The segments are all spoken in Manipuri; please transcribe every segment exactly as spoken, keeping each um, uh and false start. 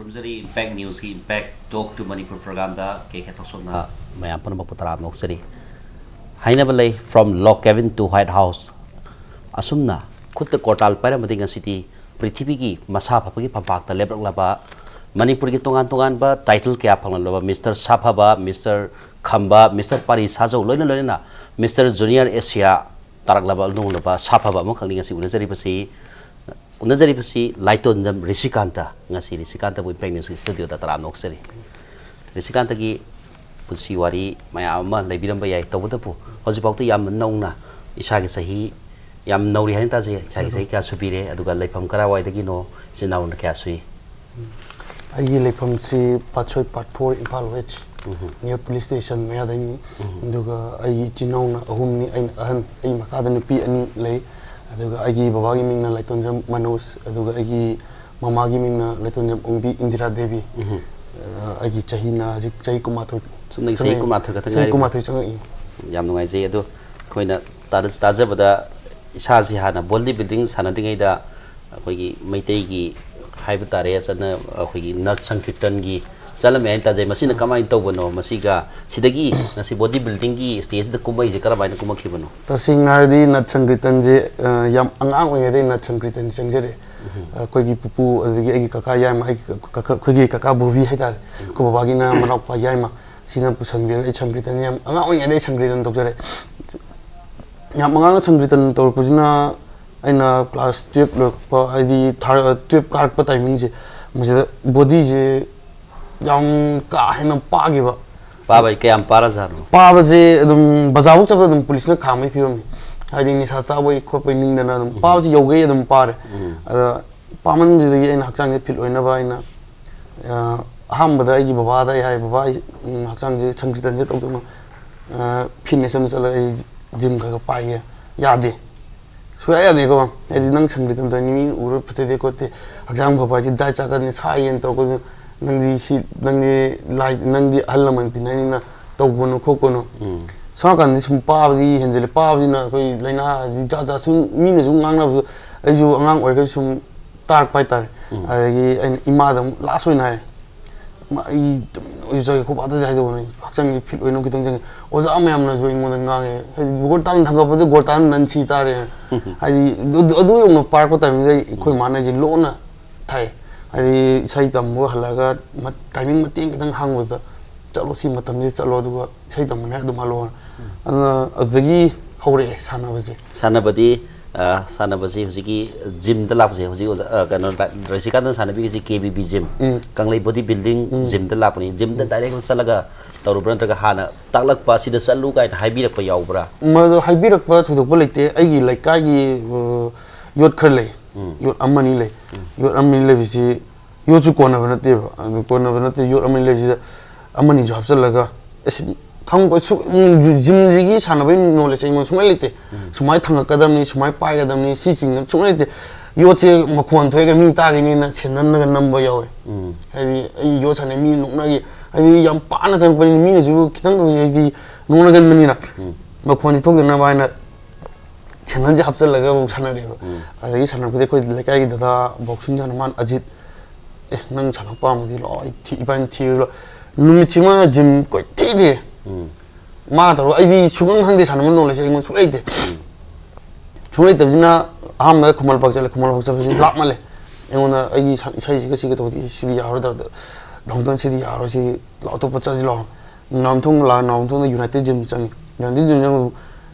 ꯈꯨꯔꯨꯝꯖꯔꯤ꯫ Impact Newsꯀꯤ Impact Talk to Manipur programꯗ ꯀꯦ ꯀꯦ ꯊꯣꯛꯁꯣꯝꯅ ꯃꯌꯥꯝ ꯄꯨꯝꯅꯃꯛꯄꯨ ꯇꯔꯥꯝꯅ ꯑꯣꯛꯆꯔꯤ꯫ ꯍꯥꯏꯅꯕ ꯂꯩ, "From log cabin to White House"꯫ ꯑꯁꯨꯝꯅ ꯈꯨꯠꯇ ꯀꯣꯔꯇꯥꯜ ꯄꯥꯏꯔꯝꯕꯗꯒꯤ ꯉꯁꯤꯗꯤ ꯄ꯭ꯔꯤꯊꯤꯕꯤꯒꯤ ꯃꯁꯥ ꯐꯕꯒꯤ ꯐꯝꯄꯥꯛꯇ ꯂꯦꯞꯂꯛꯂꯕ, ꯃꯅꯤꯄꯨꯔꯒꯤ ꯇꯣꯉꯥꯟ ꯇꯣꯉꯥꯟꯕ title ꯀꯌꯥ ꯐꯪꯂꯛꯂꯕ Mister ꯁꯥꯐꯕ, Mister ꯈꯝꯕ, Mister ꯄꯥꯔꯤ ꯁꯥꯖꯧ, ꯂꯣꯏꯅ ꯂꯣꯏꯅꯅ Mister Junior Asia ꯇꯥꯔꯛꯂꯕ ꯑꯗꯨꯒꯨꯝꯂꯕ ꯁꯥꯐꯕ ꯑꯃꯈꯛꯅꯤ ꯉꯁꯤ ꯎꯅꯖꯔꯤꯕꯁꯤ꯫ ꯎꯅꯖꯔꯤꯕꯁꯤ ꯂꯥꯏꯇꯣꯟꯖꯝ ꯔꯤꯁꯤꯀꯥꯟꯇ꯫ ꯉꯁꯤ ꯔꯤꯁꯤꯀꯥꯟꯇꯕꯨ Impact Newsꯀꯤ studioꯗ ꯇꯔꯥꯝꯅ ꯑꯣꯛꯆꯔꯤ꯫ ꯔꯤꯁꯤꯀꯥꯟꯇꯒꯤ ꯄꯨꯟꯁꯤ ꯋꯥꯔꯤ ꯃꯌꯥꯝ ꯑꯃ ꯂꯩꯕꯤꯔꯝꯕ ꯌꯥꯏ, ꯇꯧꯕꯇꯕꯨ ꯍꯧꯖꯤꯛꯐꯥꯎꯗ ꯌꯥꯝꯅ ꯅꯧꯅ, ꯏꯁꯥꯒꯤ ꯆꯍꯤ ꯌꯥꯝ ꯅꯧꯔꯤ ꯍꯥꯏꯅ ꯇꯥꯖꯩ꯫ ꯏꯁꯥꯒꯤ ꯆꯍꯤ ꯀꯌꯥ ꯁꯨꯕꯤꯔꯦ, ꯑꯗꯨꯒ ꯂꯩꯐꯝ ꯀꯔꯥꯏꯋꯥꯏꯗꯒꯤꯅꯣ, ꯏꯆꯤꯟ ꯏꯅꯥꯎꯅ ꯀꯌꯥ ꯁꯨꯏ? ꯑꯩꯒꯤ ꯂꯩꯐꯝꯁꯤ ꯄꯥꯠꯁꯣꯏ, part four, Imphal West, near police station ꯃꯌꯥꯗꯩꯅꯤ꯫ ꯑꯗꯨꯒ ꯑꯩꯒꯤ ꯏꯆꯤꯟ ꯏꯅꯥꯎꯅ ꯑꯍꯨꯝꯅꯤ, ꯑꯩꯅ ꯑꯍꯟ, ꯑꯩ ꯃꯈꯥꯗ ꯅꯨꯄꯤ ꯑꯅꯤ ꯂꯩ꯫ ꯑꯗꯨꯒ ꯑꯩꯒꯤ ꯕꯕꯥꯒꯤ ꯃꯤꯡꯅ ꯂꯥꯏꯇꯣꯟꯖꯝ ꯃꯅꯣꯖ, ꯑꯗꯨꯒ ꯑꯩꯒꯤ ꯃꯃꯥꯒꯤ ꯃꯤꯡꯅ ꯂꯥꯏꯇꯣꯟꯖꯝ ꯑꯣꯡꯕꯤ ꯏꯟꯗꯤꯔꯥ ꯗꯦꯕꯤ꯫ ꯑ, ꯑꯩꯒꯤ ꯆꯍꯤꯅ ꯍꯧꯖꯤꯛ ꯆꯍꯤ ꯀꯨꯟꯃꯥꯊꯣꯏ ꯁꯨꯞꯅꯒꯤ ꯆꯍꯤ ꯆꯪꯉꯛꯏ꯫ ꯀꯨꯟꯃꯥꯊꯣꯏ ꯈꯛꯇ ꯆꯍꯤ ꯉꯥꯏꯔꯤꯕ꯫ ꯀꯨꯟꯃꯥꯊꯣꯏ ꯆꯪꯉꯛꯏ꯫ ꯌꯥꯝ ꯅꯨꯡꯉꯥꯏꯖꯩ꯫ ꯑꯗꯣ ꯑꯩꯈꯣꯏꯅ ꯇꯥꯖ-, ꯇꯥꯖꯕꯗ ꯏꯁꯥꯁꯤ ꯍꯥꯟꯅ body building ꯁꯥꯟꯅꯗ꯭ꯔꯤꯉꯩꯗ ꯑꯩꯈꯣꯏꯒꯤ ꯃꯩꯇꯩꯒꯤ ꯍꯥꯏꯕ ꯇꯥꯔꯦ, ꯆꯠꯅ-, ꯑꯩꯈꯣꯏꯒꯤ ꯅꯠ ꯁꯪꯀꯤꯔꯇꯟꯒꯤ ꯆꯠꯂꯝꯃꯦ ꯍꯥꯏꯅ ꯇꯥꯖꯩ꯫ ꯃꯁꯤꯅ ꯀꯃꯥꯏꯅ ꯇꯧꯕꯅꯣ? ꯃꯁꯤꯒ ꯁꯤꯗꯒꯤ ꯉꯁꯤ body buildingꯒꯤ stageꯁꯤꯗ ꯀꯨꯝꯃꯛꯏꯁꯦ ꯀꯔꯝꯍꯥꯏꯅ ꯀꯨꯝꯃꯛꯈꯤꯕꯅꯣ? ꯇꯁꯦꯡꯅ ꯍꯥꯏꯔꯗꯤ ꯅꯠ ꯁꯪꯀꯤꯔꯇꯟꯁꯦ, ꯑ, ꯌꯥꯝ ꯑꯉꯥꯡ ꯑꯣꯏꯔꯤꯉꯩꯗꯒꯤ ꯅꯠ ꯁꯪꯀꯤꯔꯇꯟ ꯆꯪꯖꯔꯛꯑꯦ꯫ ꯑꯩꯈꯣꯏꯒꯤ ꯄꯨꯄꯨ, ꯑꯗꯒꯤ ꯑꯩꯒꯤ ꯀꯀꯥ ꯌꯥꯏꯃ, ꯑꯩꯒꯤ ꯀ-, ꯀ-, ꯀ-, ꯑꯩꯈꯣꯏꯒꯤ ꯀꯀꯥ ꯕꯣꯕꯤ ꯍꯥꯏꯇꯥꯔꯦ, ꯑꯩꯈꯣꯏ ꯕꯕꯥꯒꯤꯅ ꯃꯅꯥꯎꯄꯥ ꯌꯥꯏꯃ, ꯁꯤꯅ ꯄꯨꯁꯟꯕꯤꯔꯒ ꯑꯩ ꯁꯪꯀꯤꯔꯇꯟꯁꯦ ꯌꯥꯝ ꯑꯉꯥꯡ ꯑꯣꯏꯔꯤꯉꯩꯗꯒꯤ ꯁꯪꯀꯤꯔꯇꯟ ꯇꯧꯖꯔꯛꯑꯦ꯫ ꯌꯥꯝ ꯑꯉꯥꯡꯅ ꯁꯪꯀꯤꯔꯇꯟ ꯇꯧꯔꯛꯄꯁꯤꯅ ꯑꯩꯅ class twelve ꯂꯣꯏꯔꯛꯄ, ꯍꯥꯏꯗꯤ ꯊꯥꯔ-, twelve ꯀꯥꯔꯛꯄ timingꯁꯦ, ꯃꯁꯤꯗ bodyꯁꯦ ꯌꯥꯝ ꯀꯥ ꯍꯦꯟꯅ ꯄꯥꯈꯤꯕ꯫ ꯄꯥꯕ ꯍꯥꯏ ꯀꯌꯥꯝ ꯄꯥꯔꯖꯥꯠꯅꯣ? ꯄꯥꯕꯁꯦ ꯑꯗꯨꯝ ꯕꯖꯥꯔꯐꯥꯎ ꯆꯠꯄꯗ ꯑꯗꯨꯝ ꯄꯨꯂꯤꯁꯅ ꯈꯥꯝꯕꯒꯤ ꯐꯤꯕꯝꯅꯤ꯫ ꯍꯥꯏꯗꯤ ꯅꯤꯁꯥ ꯆꯥꯕꯒꯤ ꯈꯣꯠꯄꯒꯤ ꯅꯤꯡꯗꯅ ꯑꯗꯨꯝ ꯄꯥꯕꯁꯤ ꯌꯧꯒꯩ ꯑꯗꯨꯝ ꯄꯥꯔꯦ꯫ ꯑꯗ ꯄꯥꯃꯟꯕꯁꯤꯗꯒꯤ ꯑꯩꯅ ꯍꯛꯆꯥꯡꯁꯦ fit ꯑꯣꯏꯅꯕ ꯑꯩꯅ, ꯑ, ꯑꯍꯥꯟꯕꯗ ꯑꯩꯒꯤ ꯕꯕꯥꯗ ꯑꯩ ꯍꯥꯏ, "ꯕꯕꯥ, ꯑꯩ, ꯎꯝ, ꯍꯛꯆꯥꯡꯁꯦ ꯁꯪꯀꯤꯔꯇꯟꯁꯦ ꯇꯧꯗꯅ, ꯑ, fitness ꯑꯃ ꯆꯠꯂꯒ ꯑꯩ gym ꯈꯔ ꯈꯔ ꯄꯥꯏꯒꯦ꯫" ꯌꯥꯗꯦ꯫ ꯁꯨꯡꯌꯥ ꯌꯥꯗꯦꯀꯣ꯫ ꯍꯥꯏꯗꯤ ꯅꯪ ꯁꯪꯀꯤꯔꯇꯟ ꯇꯧꯔꯤ ꯃꯤ ꯎꯔ ꯐꯖꯗꯦ ꯈꯣꯠꯇꯦ, ꯍꯛꯆꯥꯡ ꯐꯕ ꯍꯥꯏꯁꯤ diet ꯆꯥꯒꯗꯕꯅꯤ, ꯁꯥ ꯌꯦꯟ ꯇꯧꯔꯛꯀꯗꯕꯅꯤ, ꯅꯪꯗꯤ ꯁꯤ, ꯅꯪꯗꯤ ꯂꯥꯏ, ꯅꯪꯗꯤ ꯑꯍꯜ ꯂꯃꯟ ꯇꯤꯟꯅꯔꯤꯅꯤꯅ ꯇꯧꯒꯅꯨ ꯈꯣꯠꯀꯅꯨ꯫ ꯁꯣꯝ ꯅꯥꯀꯟꯗꯤ ꯁꯨꯝ ꯄꯥꯕꯗꯤ ꯍꯦꯟꯖꯤꯜꯂꯦ, ꯄꯥꯕꯁꯤꯅ ꯑꯩꯈꯣꯏ ꯂꯥꯏꯅꯥꯁꯤ ꯖꯥꯠ ꯖꯥꯠ ꯁꯨꯝ ꯃꯤꯅ ꯁꯨꯝ ꯉꯥꯡꯅꯕꯗꯣ ꯑꯩꯁꯨ ꯑꯉꯥꯡ ꯑꯣꯏꯔꯤꯈꯩ ꯁꯨꯝ ꯇꯥꯔꯛꯄ ꯍꯥꯏꯇꯥꯔꯦ꯫ ꯑꯗꯒꯤ ꯑꯩꯅ ꯏꯃꯥꯗ ꯑꯃꯨꯛ ꯂꯥꯁ ꯑꯣꯏꯅ ꯍꯥꯏ, "ꯏꯃꯥ, ꯑꯩ ꯑꯗꯨꯝ ꯑꯣꯏꯖꯒꯦ, ꯈꯣꯠꯄ ꯑꯗꯨꯗꯤ ꯍꯥꯏꯗꯧꯕꯅꯤ, ꯍꯛꯆꯥꯡꯁꯦ ꯐꯤꯠ ꯑꯣꯏꯅꯕ ꯈꯤꯇꯪ ꯆꯪꯉꯦ"꯫ ꯑꯣꯖꯥ ꯃꯌꯥꯝꯅꯁꯨ ꯑꯩꯉꯣꯟꯗ ꯉꯥꯡꯉꯦ, ꯍꯥꯏꯗꯤ ꯒꯣꯜ ꯇꯥꯟ ꯊꯥꯡꯒꯠꯄꯗ ꯒꯣꯜ ꯇꯥꯟ ꯅꯟ ꯁꯤ ꯇꯥꯔꯦ꯫ ꯍꯥꯏꯗꯤ ꯑꯗꯨ, ꯑꯗꯨ ꯌꯧꯅ ꯄꯥꯔꯛꯄ ꯇꯥꯏꯃꯤꯡꯁꯦ ꯑꯩꯈꯣꯏ ꯃꯥꯅ ꯑꯩꯁꯦ ꯂꯣꯟꯅ ꯊꯥꯏ꯫ ꯍꯥꯏꯗꯤ ꯏꯁꯩ ꯇꯝꯕ ꯍꯜꯂꯛꯑꯒ ꯃꯠ-, ꯇꯥꯏꯃꯤꯡ ꯃꯇꯦꯛ ꯈꯤꯇꯪ ꯍꯥꯡꯕꯗ, "ꯆꯠꯂꯣ, ꯁꯤ ꯃꯇꯝꯁꯤꯗ ꯆꯠꯂꯣ, ꯑꯗꯨꯒ ꯏꯁꯩ ꯇꯝꯕꯅꯦ ꯑꯗꯨꯝ ꯍꯜꯂꯛꯑꯣ"꯫ ꯑꯗꯨꯅ ꯑꯗꯨꯗꯒꯤ ꯍꯧꯔꯛꯑꯦ ꯁꯥꯟꯅꯕꯁꯦ꯫ ꯁꯥꯟꯅꯕꯗꯤ, ꯑ, ꯁꯥꯟꯅꯕꯁꯤ ꯍꯧꯖꯤꯛꯀꯤ ꯖꯤꯝꯗ ꯂꯥꯛꯄꯁꯦ, ꯍꯧꯖꯤꯛ ꯑꯣꯖꯥ, ꯑ, ꯀꯩꯅꯣ, ꯔ-, ꯔꯖꯤꯀꯥꯟꯇꯅ ꯁꯥꯟꯅꯕꯤꯔꯤꯁꯤ ꯀꯦ ꯕꯤ ꯕꯤ ꯖꯤꯝ, ꯎꯝ꯫ ꯀꯪꯂꯩ ꯕꯣꯗꯤ ꯕꯤꯜꯗꯤꯡ ꯎꯝ꯫ ꯖꯤꯝꯗ ꯂꯥꯛꯄꯅꯤ꯫ ꯖꯤꯝꯗ ꯎꯝ꯫ ꯗꯥꯏꯔꯦꯛ ꯆꯠꯂꯒ ꯇꯧꯔꯨꯕ꯭ꯔꯥ, ꯅꯠꯇ꯭ꯔꯒ ꯍꯥꯟꯅ ꯇꯥꯛꯂꯛꯄ, "ꯁꯤꯗ ꯆꯠꯂꯨ" ꯀꯥꯏꯅ ꯍꯥꯏꯕꯤꯔꯛꯄ ꯌꯥꯎꯕ꯭ꯔꯥ? ꯃꯗꯨ ꯍꯥꯏꯕꯤꯔꯛꯄ ꯊꯣꯏꯗꯣꯛꯄ ꯂꯩꯇꯦ꯫ ꯑꯩꯒꯤ ꯂꯩꯀꯥꯏꯒꯤ, ꯑ, ꯌꯣꯠ ꯈꯔ ꯂꯩ꯫ ꯎꯝ꯫ ꯌꯣꯠ ꯑꯃꯅꯤ ꯂꯩ꯫ ꯎꯝ꯫ ꯌꯣꯠ ꯑꯃꯅꯤ ꯂꯩꯕꯁꯤ ꯌꯣꯠꯁꯨ ꯀꯣꯟꯅꯕ ꯅꯠꯇꯦꯕ꯫ ꯑꯗꯨ ꯀꯣꯟꯅꯕ ꯅꯠꯇꯦ, ꯌꯣꯠ ꯑꯃꯅꯤ ꯂꯩꯕꯁꯤꯗ ꯑꯃꯅꯤꯁꯨ ꯍꯥꯞꯆꯤꯜꯂꯒ, ꯑꯁ, ꯈꯪꯕ ꯁꯨ-, ꯎꯝ, ꯖꯤꯝꯁꯤꯒꯤ ꯁꯥꯟꯅꯕꯒꯤ ꯅꯣꯂꯦꯖ ꯑꯩꯉꯣꯟꯗ ꯁꯨꯡꯂꯩ ꯂꯩꯇꯦ꯫ ꯎꯝ꯫ ꯁꯨꯃꯥꯏꯅ ꯊꯥꯡꯒꯠꯀꯗꯕꯅꯤ, ꯁꯨꯃꯥꯏꯅ ꯄꯥꯏꯒꯗꯕꯅꯤ, ꯁꯤ ꯆꯤꯡꯅ ꯁꯨꯡꯂꯩ ꯂꯩꯇꯦ꯫ ꯌꯣꯠꯁꯦ ꯃꯈꯣꯟ ꯊꯣꯛꯑꯒ ꯃꯤ ꯇꯥꯈꯤꯅꯤꯅ ꯁꯦꯟꯗꯜꯅꯒ ꯅꯝꯕ ꯌꯥꯎꯋꯦ꯫ ꯎꯝ꯫ ꯍꯥꯏꯗꯤ ꯑꯩ ꯌꯣꯠ ꯁꯥꯟꯅꯩ ꯃꯤ ꯅꯣꯛꯅꯒꯤ, ꯍꯥꯏꯗꯤ ꯌꯥꯝ ꯄꯥꯅ ꯆꯪꯉꯛꯄꯅꯤꯅ ꯃꯤꯅꯁꯨ ꯈꯤꯇꯪ ꯍꯥꯏꯗꯤ ꯅꯣꯛꯅꯒꯟꯕꯅꯤꯅ ꯎꯝ꯫ ꯃꯈꯣꯟꯁꯦ ꯊꯣꯛꯇꯅꯕ ꯍꯥꯏꯅ ꯁꯦꯟꯗꯜꯁꯦ ꯍꯥꯞꯆꯤꯜꯂꯒ ꯑꯃꯨꯛ ꯁꯥꯟꯅꯔꯦꯕ꯫ ꯎꯝ꯫ ꯑꯗꯒꯤ ꯁꯥꯟꯅꯔꯛꯄꯗꯤ ꯑꯩꯈꯣꯏ ꯂꯩꯀꯥꯏꯒꯤ ꯗꯗꯥ ꯕꯣꯛꯁꯤꯡ ꯁꯥꯟꯅ ꯃꯥꯅ, "ꯑꯖꯤꯠ, ꯑꯦ, ꯅꯪ ꯁꯥꯟꯅꯕ ꯄꯥꯝꯃꯗꯤ ꯂꯥꯛꯑꯣ, ꯑꯩ ꯊꯤ-, ꯏꯕꯥꯅꯤ ꯊꯤꯔꯨꯔꯣ"꯫ ꯅꯨꯃꯤꯠꯁꯤꯃ ꯖꯤꯝ ꯀꯣꯏꯊꯤ ꯊꯤ꯫ ꯎꯝ꯫ ꯃꯥ ꯇꯧꯔꯒ ꯑꯩꯗꯤ ꯁꯨꯡꯈꯪ ꯈꯪꯗꯦ, ꯁꯥꯟꯅꯕ ꯅꯣꯂꯦꯖ ꯑꯩꯉꯣꯟꯗ ꯁꯨꯡꯂꯩ ꯂꯩꯇꯦ꯫ ꯁꯨꯡꯂꯩ ꯂꯩꯇꯕꯁꯤꯅ ꯑꯍꯥꯟꯕꯗ ꯈꯨꯃꯟ ꯂꯝꯄꯥꯛ ꯆꯠꯂꯦ꯫ ꯈꯨꯃꯟ ꯂꯝꯄꯥꯛ ꯆꯠꯄꯁꯤ ꯂꯥꯞꯃꯜꯂꯦ꯫ ꯑꯩꯉꯣꯟꯗ ꯑꯩꯒꯤ ꯁ-, ꯏꯁꯩꯁꯤꯒ ꯁꯤꯒ ꯇꯧꯕꯗꯤ ꯁꯤꯗꯤ ꯌꯥꯔꯣꯏꯗ, ꯗꯥꯎꯟꯇꯥꯎꯟ ꯁꯤꯗꯤ ꯌꯥꯔꯣꯏ, ꯁꯤꯗꯤ ꯑꯇꯣꯞꯄ ꯆꯠꯁꯤ ꯂꯥꯛꯑꯣ꯫ ꯅꯥꯎꯔꯦꯝꯊꯣꯡ ꯂꯥꯛ-, ꯅꯥꯎꯔꯦꯝꯊꯣꯡꯗ ꯌꯨꯅꯥꯏꯇꯦꯠ ꯖꯤꯝ ꯆꯪꯉꯤ꯫ ꯌꯨꯅꯥꯏꯇꯦꯠ ꯖꯤꯝ ꯆꯪꯕꯗꯨ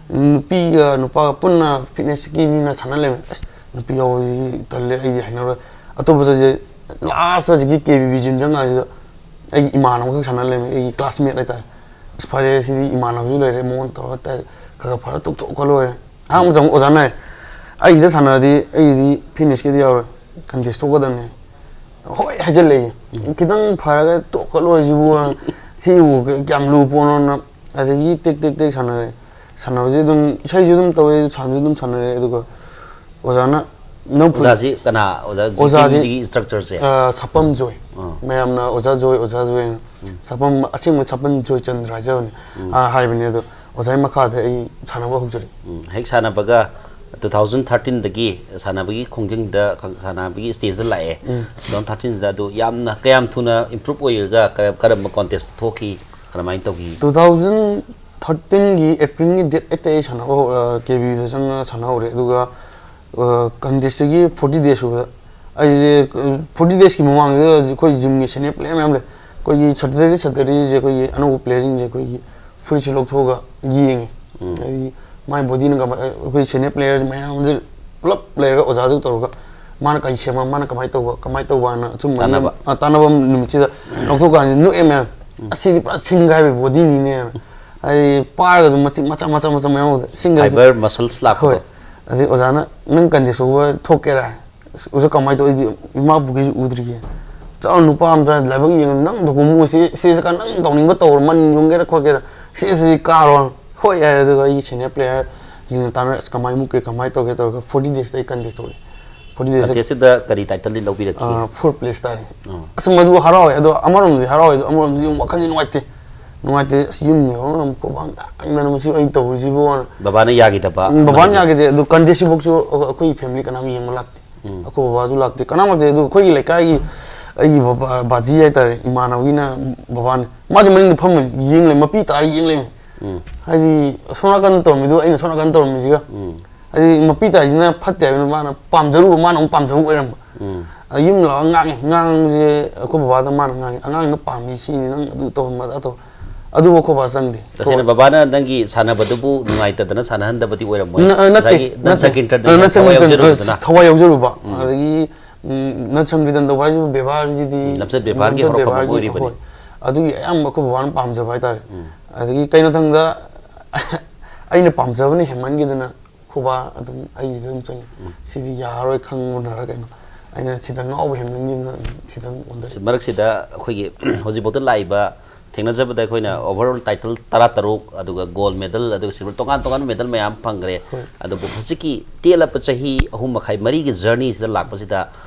ꯅꯨꯄꯤꯒ ꯅꯨꯄꯥꯒ ꯄꯨꯟꯅ ꯐꯤꯠꯅꯦꯁꯀꯤ ꯃꯤꯅ ꯁꯥꯟꯅ ꯂꯩꯔꯝꯃꯦ꯫ "ꯑꯁ, ꯅꯨꯄꯤ ꯌꯥꯎꯕꯁꯤ ꯇꯜꯂꯦ, ꯑꯩꯗꯤ ꯍꯩꯅꯔꯣꯏ"꯫ ꯑꯇꯣꯞꯄ ꯆꯠꯁꯦ, ꯂꯥꯁꯇ ꯍꯧꯖꯤꯛꯀꯤ ꯀꯦ ꯕꯤ ꯕꯤ ꯖꯤꯝ ꯆꯪꯀꯥꯟꯁꯤꯗ ꯑꯩꯒꯤ ꯏꯃꯥꯟꯅꯕꯈꯛ ꯁꯥꯟꯅ ꯂꯩꯔꯝꯃꯦ, ꯑꯩꯒꯤ ꯀ꯭ꯂꯥꯁꯃꯦꯠ ꯍꯥꯏꯇꯥꯔꯦ꯫ "ꯑꯁ, ꯐꯔꯦ, ꯁꯤꯗꯤ ꯏꯃꯥꯟꯅꯕꯁꯨ ꯂꯩꯔꯦ, ꯃꯉꯣꯟꯗ ꯇꯧꯔꯒ ꯇ-, ꯈꯔ ꯈꯔ ꯐꯔ ꯇꯣꯛꯊꯣꯛꯈ꯭ꯔ ꯂꯣꯏꯔꯦ"꯫ ꯑꯍꯥꯟꯕ ꯆꯪꯕ ꯑꯣꯖꯥꯅ ꯍꯥꯏ, "ꯑꯩꯒꯤꯗ ꯁꯥꯟꯅꯔꯗꯤ ꯑꯩꯒꯤꯗꯤ ꯐꯤꯠꯅꯦꯁꯀꯤꯗꯤ ꯌꯥꯎꯔꯣꯏ, ꯀꯟꯇꯦꯁ ꯊꯣꯛꯀꯗꯕꯅꯤ"꯫ ꯍꯣꯏ ꯍꯥꯏꯖꯤꯜꯂꯛꯑꯦ꯫ ꯎꯝ꯫ "ꯈꯤꯇꯪ ꯐꯔꯒ ꯇꯣꯛꯈ꯭ꯔ ꯂꯣꯏꯔꯦ ꯁꯤꯕꯨ, ꯁꯤꯕꯨ ꯀꯌꯥꯝ ꯂꯨꯕ ꯄꯣꯠꯅꯣꯅ"꯫ ꯑꯗꯒꯤ ꯇꯦꯛ ꯇꯦꯛ ꯇꯦꯛ ꯁꯥꯟꯅꯔꯦ꯫ ꯁꯥꯟꯅꯕꯁꯦ ꯑꯗꯨꯝ, ꯏꯁꯩꯁꯨ ꯑꯗꯨꯝ ꯇꯧꯋꯦ, ꯁꯥꯟꯅꯁꯨ ꯑꯗꯨꯝ ꯁꯥꯟꯅꯔꯦ꯫ ꯑꯗꯨꯒ ꯑꯣꯖꯥꯅ, "ꯅꯪ ꯐꯨ-" ꯑꯣꯖꯥꯁꯤ ꯀꯅꯥ? ꯑꯣꯖꯥ ꯖꯤ ꯀꯦ ꯑꯣꯖꯥꯁꯤ, ꯕꯤꯒꯤ ꯏꯟꯁꯇ꯭ꯔꯛꯇꯔꯁꯦ? ꯑ, ꯁꯥꯄꯝ ꯖꯣꯏ꯫ ꯑꯥ꯫ ꯃꯌꯥꯝꯅ "ꯑꯣꯖꯥ ꯖꯣꯏ, ꯑꯣꯖꯥ ꯖꯣꯏ" ꯍꯥꯏꯅ꯫ ꯎꯝ꯫ ꯁꯥꯄꯝ, ꯑꯁꯦꯡꯕ ꯁꯥꯄꯝ ꯖꯣꯏꯆꯟꯗ꯭ꯔ ꯍꯥꯏꯖꯕꯅꯤ꯫ ꯎꯝ꯫ ꯑ, ꯍꯥꯏꯕꯅꯤ꯫ ꯑꯗꯣ ꯑꯣꯖꯥꯒꯤ ꯃꯈꯥꯗ ꯑꯩ ꯁꯥꯟꯅꯕ ꯍꯧꯖꯔꯛꯏ꯫ ꯎꯝ꯫ ꯍꯦꯛ ꯁꯥꯟꯅꯕꯒ ꯇꯨ ꯊꯥꯎꯖꯟ ꯊꯥꯔꯇꯤꯟꯗꯒꯤ ꯁꯥꯟꯅꯕꯒꯤ ꯈꯣꯡꯖꯪꯗ, ꯁꯥꯟꯅꯕꯒꯤ ꯁ꯭ꯇꯦꯖꯇ ꯂꯥꯛꯑꯦ꯫ ꯎꯝ꯫ ꯇꯨ ꯊꯥꯎꯖꯟ ꯊꯥꯔꯇꯤꯟꯗ ꯑꯗꯨ ꯌꯥꯝꯅ ꯀꯌꯥꯝ ꯊꯨꯅ ꯏꯝꯄ꯭ꯔꯨꯞ ꯑꯣꯏꯔꯒ ꯀꯔꯝ-, ꯀꯔꯝꯕ ꯀꯣꯟꯇꯦꯁ ꯊꯣꯛꯈꯤ, ꯀꯔꯝꯍꯥꯏꯅ ꯇꯧꯈꯤ? ꯇꯨ ꯊꯥꯎꯖꯟ ꯊꯥꯔꯇꯤꯟꯒꯤ ꯑꯦꯄ꯭ꯔꯤꯜꯒꯤ ꯗꯦꯠ ꯑꯩꯠꯇ ꯑꯩ ꯁꯥꯟꯅꯕ ꯍꯧ-, ꯑ, ꯀꯦ ꯕꯤꯗ ꯆꯪꯉꯒ ꯁꯥꯟꯅꯍꯧꯔꯦ꯫ ꯑꯗꯨꯒ, ꯑ, ꯀꯟꯇꯦꯁꯇꯒꯤ ꯐꯣꯔꯇꯤ ꯗꯦꯖ ꯁꯨꯕꯗ ꯑꯩꯁꯦ, ꯑ, ꯐꯣꯔꯇꯤ ꯗꯦꯖꯀꯤ ꯃꯃꯥꯡꯗ ꯑꯩꯈꯣꯏ ꯖꯤꯝꯒꯤ ꯁꯦꯅꯤꯌꯔ ꯄ꯭ꯂꯦꯌꯔ ꯃꯌꯥꯝ ꯂꯩ꯫ ꯑꯩꯈꯣꯏꯒꯤ ꯁꯇꯔꯗꯦ, ꯁꯇꯔꯗꯦꯁꯦ ꯑꯩꯈꯣꯏꯒꯤ ꯑꯅꯧꯕ ꯄ꯭ꯂꯦꯌꯔꯁꯤꯡꯁꯦ ꯑꯩꯈꯣꯏꯒꯤ ꯐꯨꯔꯤꯠꯁꯦ ꯂꯧꯊꯣꯛꯑꯒ ꯌꯦꯡꯉꯦ꯫ ꯎꯝ꯫ ꯍꯥꯏꯗꯤ ꯃꯥꯏ ꯕꯣꯗꯤꯅ ꯀꯃꯥꯏ-, ꯑꯩꯈꯣꯏ ꯁꯦꯅꯤꯌꯔ ꯄ꯭ꯂꯦꯌꯔ ꯃꯌꯥꯝꯁꯦ ꯄꯨꯂꯞ ꯂꯩꯔꯒ ꯑꯣꯖꯥꯗꯨ ꯇꯧꯔꯒ ꯃꯥꯅ ꯀꯔꯤ ꯁꯦꯝꯕ, ꯃꯥꯅ ꯀꯃꯥꯏꯅ ꯇꯧꯕ, ꯀꯃꯥꯏꯅ ꯇꯧꯕꯅ ꯑꯆꯨꯝꯕ ꯇꯥꯟꯅꯕ꯫ ꯅꯤꯌꯝ-, ꯑ, ꯇꯥꯟꯅꯕ ꯅꯨꯃꯤꯠꯁꯤꯗ ꯂꯧꯊꯣꯛꯀꯥꯟꯁꯤꯗ ꯅꯣꯛꯑꯦ ꯃꯌꯥꯝ꯫ "ꯑꯁꯤꯗꯤ ꯄꯨꯔꯥ ꯁꯤꯡꯒꯥꯏꯕ ꯕꯣꯗꯤꯅꯤꯅꯦ"꯫ ꯍꯥꯏꯗꯤ ꯄꯥꯔꯒꯁꯨ ꯃꯆꯤꯟ ꯃꯆꯥ ꯃꯆꯥ ꯃꯆꯥ ꯃꯌꯥꯝ ꯎꯕꯗ ꯁꯤꯡꯒꯥꯏꯕꯁꯦ꯫ ꯐꯥꯏꯕꯔ ꯃꯁꯜꯁ ꯂꯥꯛꯄꯗꯣ꯫ ꯍꯣꯏ꯫ ꯑꯗꯩ ꯑꯣꯖꯥꯅ "ꯅꯪ ꯀꯟꯇꯦꯁ ꯇꯧꯕ ꯊꯣꯛꯀꯦꯔꯥ?" "ꯑꯁ, ꯑꯣꯖꯥ, ꯀꯃꯥꯏꯅ ꯇꯧ? ꯑꯩꯗꯤ ꯏꯃꯥ ꯄꯨꯈ꯭ꯔꯤꯁꯨ ꯎꯗ꯭ꯔꯤꯌꯦ꯫ ꯆꯠꯂꯣ, ꯅꯨꯄꯥ ꯑꯝꯇ ꯂꯥꯏꯕꯛ ꯌꯦꯡꯉꯣ, ꯅꯪ ꯗꯣꯀꯨꯃꯦꯟꯁꯦ ꯁꯤꯁꯦ ꯀ-, ꯅꯪ ꯇꯧꯅꯤꯡꯕ ꯇꯧꯔꯣ, ꯃꯟ ꯌꯨꯡꯒꯦꯔꯥ ꯈꯣꯠꯀꯦꯔꯥ, ꯁꯤꯁꯤꯗꯤ ꯀꯥꯔꯣ"꯫ "ꯍꯣꯏ" ꯍꯥꯏꯔꯦ꯫ ꯑꯗꯨꯒ ꯑꯩꯒꯤ ꯁꯦꯅꯤꯌꯔ ꯄ꯭ꯂꯦꯌꯔꯁꯤꯡꯅ ꯇꯥꯟꯅꯔ, "ꯑꯁ, ꯀꯃꯥꯏꯅ ꯃꯨꯛꯀꯦ, ꯀꯃꯥꯏꯅ ꯇꯧꯒꯦ?" ꯇꯧꯔꯒ ꯐꯣꯔꯇꯤ ꯗꯦꯖꯇ ꯑꯩ ꯀꯟꯇꯦꯁ ꯇꯧꯔꯦ꯫ ꯐꯣꯔꯇꯤ ꯗꯦꯖꯇ, ꯀꯟꯇꯦꯁꯇꯨꯗ ꯀꯔꯤ ꯇꯥꯏꯇꯜꯗꯤ ꯂꯧꯕꯤꯔꯛꯈꯤ? ꯑꯥ, ꯐꯣꯔꯠ ꯄ꯭ꯂꯦꯁ ꯇꯥꯔꯦ꯫ ꯑꯥ꯫ ꯑꯁ, ꯃꯗꯨ ꯍꯔꯥꯎꯋꯦ꯫ ꯑꯗꯣ ꯑꯃꯔꯣꯝꯗꯗꯤ ꯍꯔꯥꯎꯋꯦ, ꯑꯗꯣ ꯑꯃꯔꯣꯝꯗꯗꯤ ꯑꯃꯨꯛ ꯋꯥꯈꯜꯗꯤ ꯅꯨꯡꯉꯥꯏꯇꯦ꯫ ꯅꯨꯡꯉꯥꯏꯇꯦ꯫ "ꯑꯁ, ꯌꯨꯝ ꯌꯧꯔꯒ ꯑꯃꯨꯛ ꯀꯣꯕꯥꯡ ꯇꯥꯡꯗꯅ ꯃꯁꯤ ꯑꯩꯅ ꯇꯧꯔꯤꯁꯤꯕꯨ"꯫ ꯕꯕꯥꯅ ꯌꯥꯈꯤꯗꯕ ꯎꯝ, ꯕꯕꯥꯅ ꯑꯃꯗꯤ? ꯌꯥꯈꯤꯗꯦ꯫ ꯑꯗꯨ ꯀꯟꯇꯦꯁꯁꯤꯐꯥꯎꯁꯨ ꯑꯩꯈꯣꯏ ꯐꯦꯃꯤꯂꯤ ꯀꯅꯥꯝ ꯌꯦꯡꯕ ꯂꯥꯛꯇꯦ꯫ ꯎꯝ꯫ ꯑꯩꯈꯣꯏ ꯕꯕꯥꯁꯨ ꯂꯥꯛꯇꯦ꯫ ꯀꯅꯥꯃꯠꯇꯦ꯫ ꯑꯗꯨ ꯑꯩꯈꯣꯏꯒꯤ ꯂꯩꯀꯥꯏꯒꯤ ꯑꯩꯒꯤ ꯕꯕꯥ, ꯕꯥꯖꯤ ꯍꯥꯏꯇꯥꯔꯦ, ꯏꯃꯥꯟꯅꯕꯒꯤꯅ ꯕꯕꯥꯅꯤ꯫ ꯃꯥꯁꯦ ꯃꯅꯤꯡꯗ ꯐꯝꯃ ꯌꯦꯡ ꯂꯩ, ꯃꯄꯤ ꯇꯥꯔ ꯌꯦꯡ ꯂꯩ꯫ ꯎꯝ꯫ ꯍꯥꯏꯗꯤ ꯑꯁꯣꯝ ꯅꯥꯀꯟꯗ ꯇꯧꯔꯝꯃꯤꯗꯨ ꯑꯩꯅ ꯁꯣꯝ ꯅꯥꯀꯟꯗ ꯇꯧꯔꯝꯃꯤꯁꯤꯒ꯫ ꯎꯝ꯫ ꯍꯥꯏꯗꯤ ꯃꯄꯤ ꯇꯥꯏꯁꯤꯅ ꯐꯠꯇꯦ ꯍꯥꯏꯕꯅꯤ, ꯃꯥꯅ ꯄꯥꯝꯖꯔꯨꯕ, ꯃꯥꯅ ꯑꯃꯨꯛ ꯄꯥꯝꯖꯔꯨꯕ ꯑꯣꯏꯔꯝꯕ꯫ ꯎꯝ꯫ ꯑꯗ ꯌꯨꯝ ꯂꯥꯛꯑꯒ ꯉꯥꯡꯉꯦ, ꯉꯥꯡꯕꯁꯦ ꯑꯩꯈꯣꯏ ꯕꯕꯥꯗ ꯃꯥꯅ ꯉꯥꯡꯉꯦ, "ꯑꯉꯥꯡꯅ ꯄꯥꯝꯃꯤ ꯁꯤꯅꯤ, ꯅꯪ ꯑꯗꯨ ꯇꯧꯍꯟꯕ ꯑꯗꯥ ꯇꯧ"꯫ ꯑꯗꯨꯕꯨ ꯑꯩꯈꯣꯏ ꯕꯕꯥ ꯆꯪꯗꯦ꯫ ꯇꯁꯦꯡꯅ ꯕꯕꯥꯅ ꯅꯪꯒꯤ ꯁꯥꯟꯅꯕꯗꯨꯕꯨ ꯅꯨꯡꯉꯥꯏꯇꯗꯅ ꯁꯥꯟꯅꯍꯟꯗꯕꯗꯤ ꯑꯣꯏꯔꯝꯃꯣꯏ꯫ ꯅ-, ꯑ, ꯅꯠꯇꯦ, ꯉꯁꯥꯏꯒꯤ ꯅꯠꯇꯦ꯫ ꯅꯟ ꯁꯪꯀꯤꯔꯇꯟꯗ ꯑ, ꯅꯟ ꯊꯋꯥꯏ ꯁꯪꯀꯤꯔꯇꯟ, ꯌꯥꯎꯖꯔꯨꯕꯗꯨꯅ꯫ ꯑ, ꯊꯋꯥꯏ ꯌꯥꯎꯖꯔꯨꯕ꯫ ꯎꯝ꯫ ꯑꯗꯒꯤ, ꯎꯝ, ꯅꯟ ꯁꯪꯀꯤꯔꯇꯟ ꯇꯧꯕ ꯍꯥꯏꯁꯤꯕꯨ ꯕꯦꯕꯥꯔꯁꯤꯗꯤ ꯂꯝꯆꯠ ꯕꯦꯕꯥꯔꯒꯤ ꯂꯝꯆꯠ ꯍꯧꯔꯛꯐꯝ ꯕꯦꯕꯥꯔꯒꯤ, ꯑꯣꯏꯔꯤꯕꯅꯤ꯫ ꯍꯣꯏ꯫ ꯑꯗꯨꯒꯤ ꯑꯌꯥꯝꯕ ꯑꯩꯈꯣꯏ ꯕꯕꯥꯅ ꯄꯥꯝꯖꯕ ꯍꯥꯏꯇꯥꯔꯦ꯫ ꯎꯝ꯫ ꯑꯗꯒꯤ ꯀꯩꯅꯣ ꯈꯪꯗ ꯑꯩꯅ ꯄꯥꯝꯖꯕꯅ ꯍꯦꯟꯃꯟꯈꯤꯗꯅ ꯈꯨꯕꯥ ꯑꯗꯨꯝ ꯑꯩꯁꯤꯗ ꯑꯗꯨꯝ ꯆꯪꯉꯤ꯫ ꯎꯝ꯫ "ꯁꯤꯗꯤ ꯌꯥꯔꯔꯣꯏ" ꯈꯪꯕꯅꯔ ꯀꯩꯅꯣ, ꯑꯩꯅ ꯁꯤꯗ ꯉꯥꯎꯕ ꯍꯦꯟꯃꯟꯈꯤꯗꯅ ꯑꯗꯨꯝ ꯁꯤꯗ ꯑꯗꯨꯝ ꯑꯣꯟꯊꯔꯛꯑꯦ꯫ ꯃꯔꯛꯁꯤꯗ ꯑꯩꯈꯣꯏꯒꯤ ꯍꯧꯖꯤꯛꯐꯥꯎꯗ ꯂꯥꯛꯏꯕ ꯊꯦꯡꯅꯖꯕꯗ ꯑꯩꯈꯣꯏꯅ overall title ꯇꯔꯥꯇꯔꯨꯛ, ꯑꯗꯨꯒ gold medal, ꯑꯗꯨꯒ silver, ꯇꯣꯉꯥꯟ ꯇꯣꯉꯥꯟꯕ medal ꯃꯌꯥꯝ ꯐꯪꯈ꯭ꯔꯦ꯫ ꯍꯣꯏ꯫ ꯑꯗꯨꯕꯨ ꯍꯧꯖꯤꯛꯀꯤ ꯇꯦꯜꯂꯕ ꯆꯍꯤ ꯑꯍꯨꯝ ꯃꯈꯥꯏ, ꯃꯔꯤꯒꯤ journey ꯁꯤꯗ ꯂꯥꯛꯄꯁꯤꯗ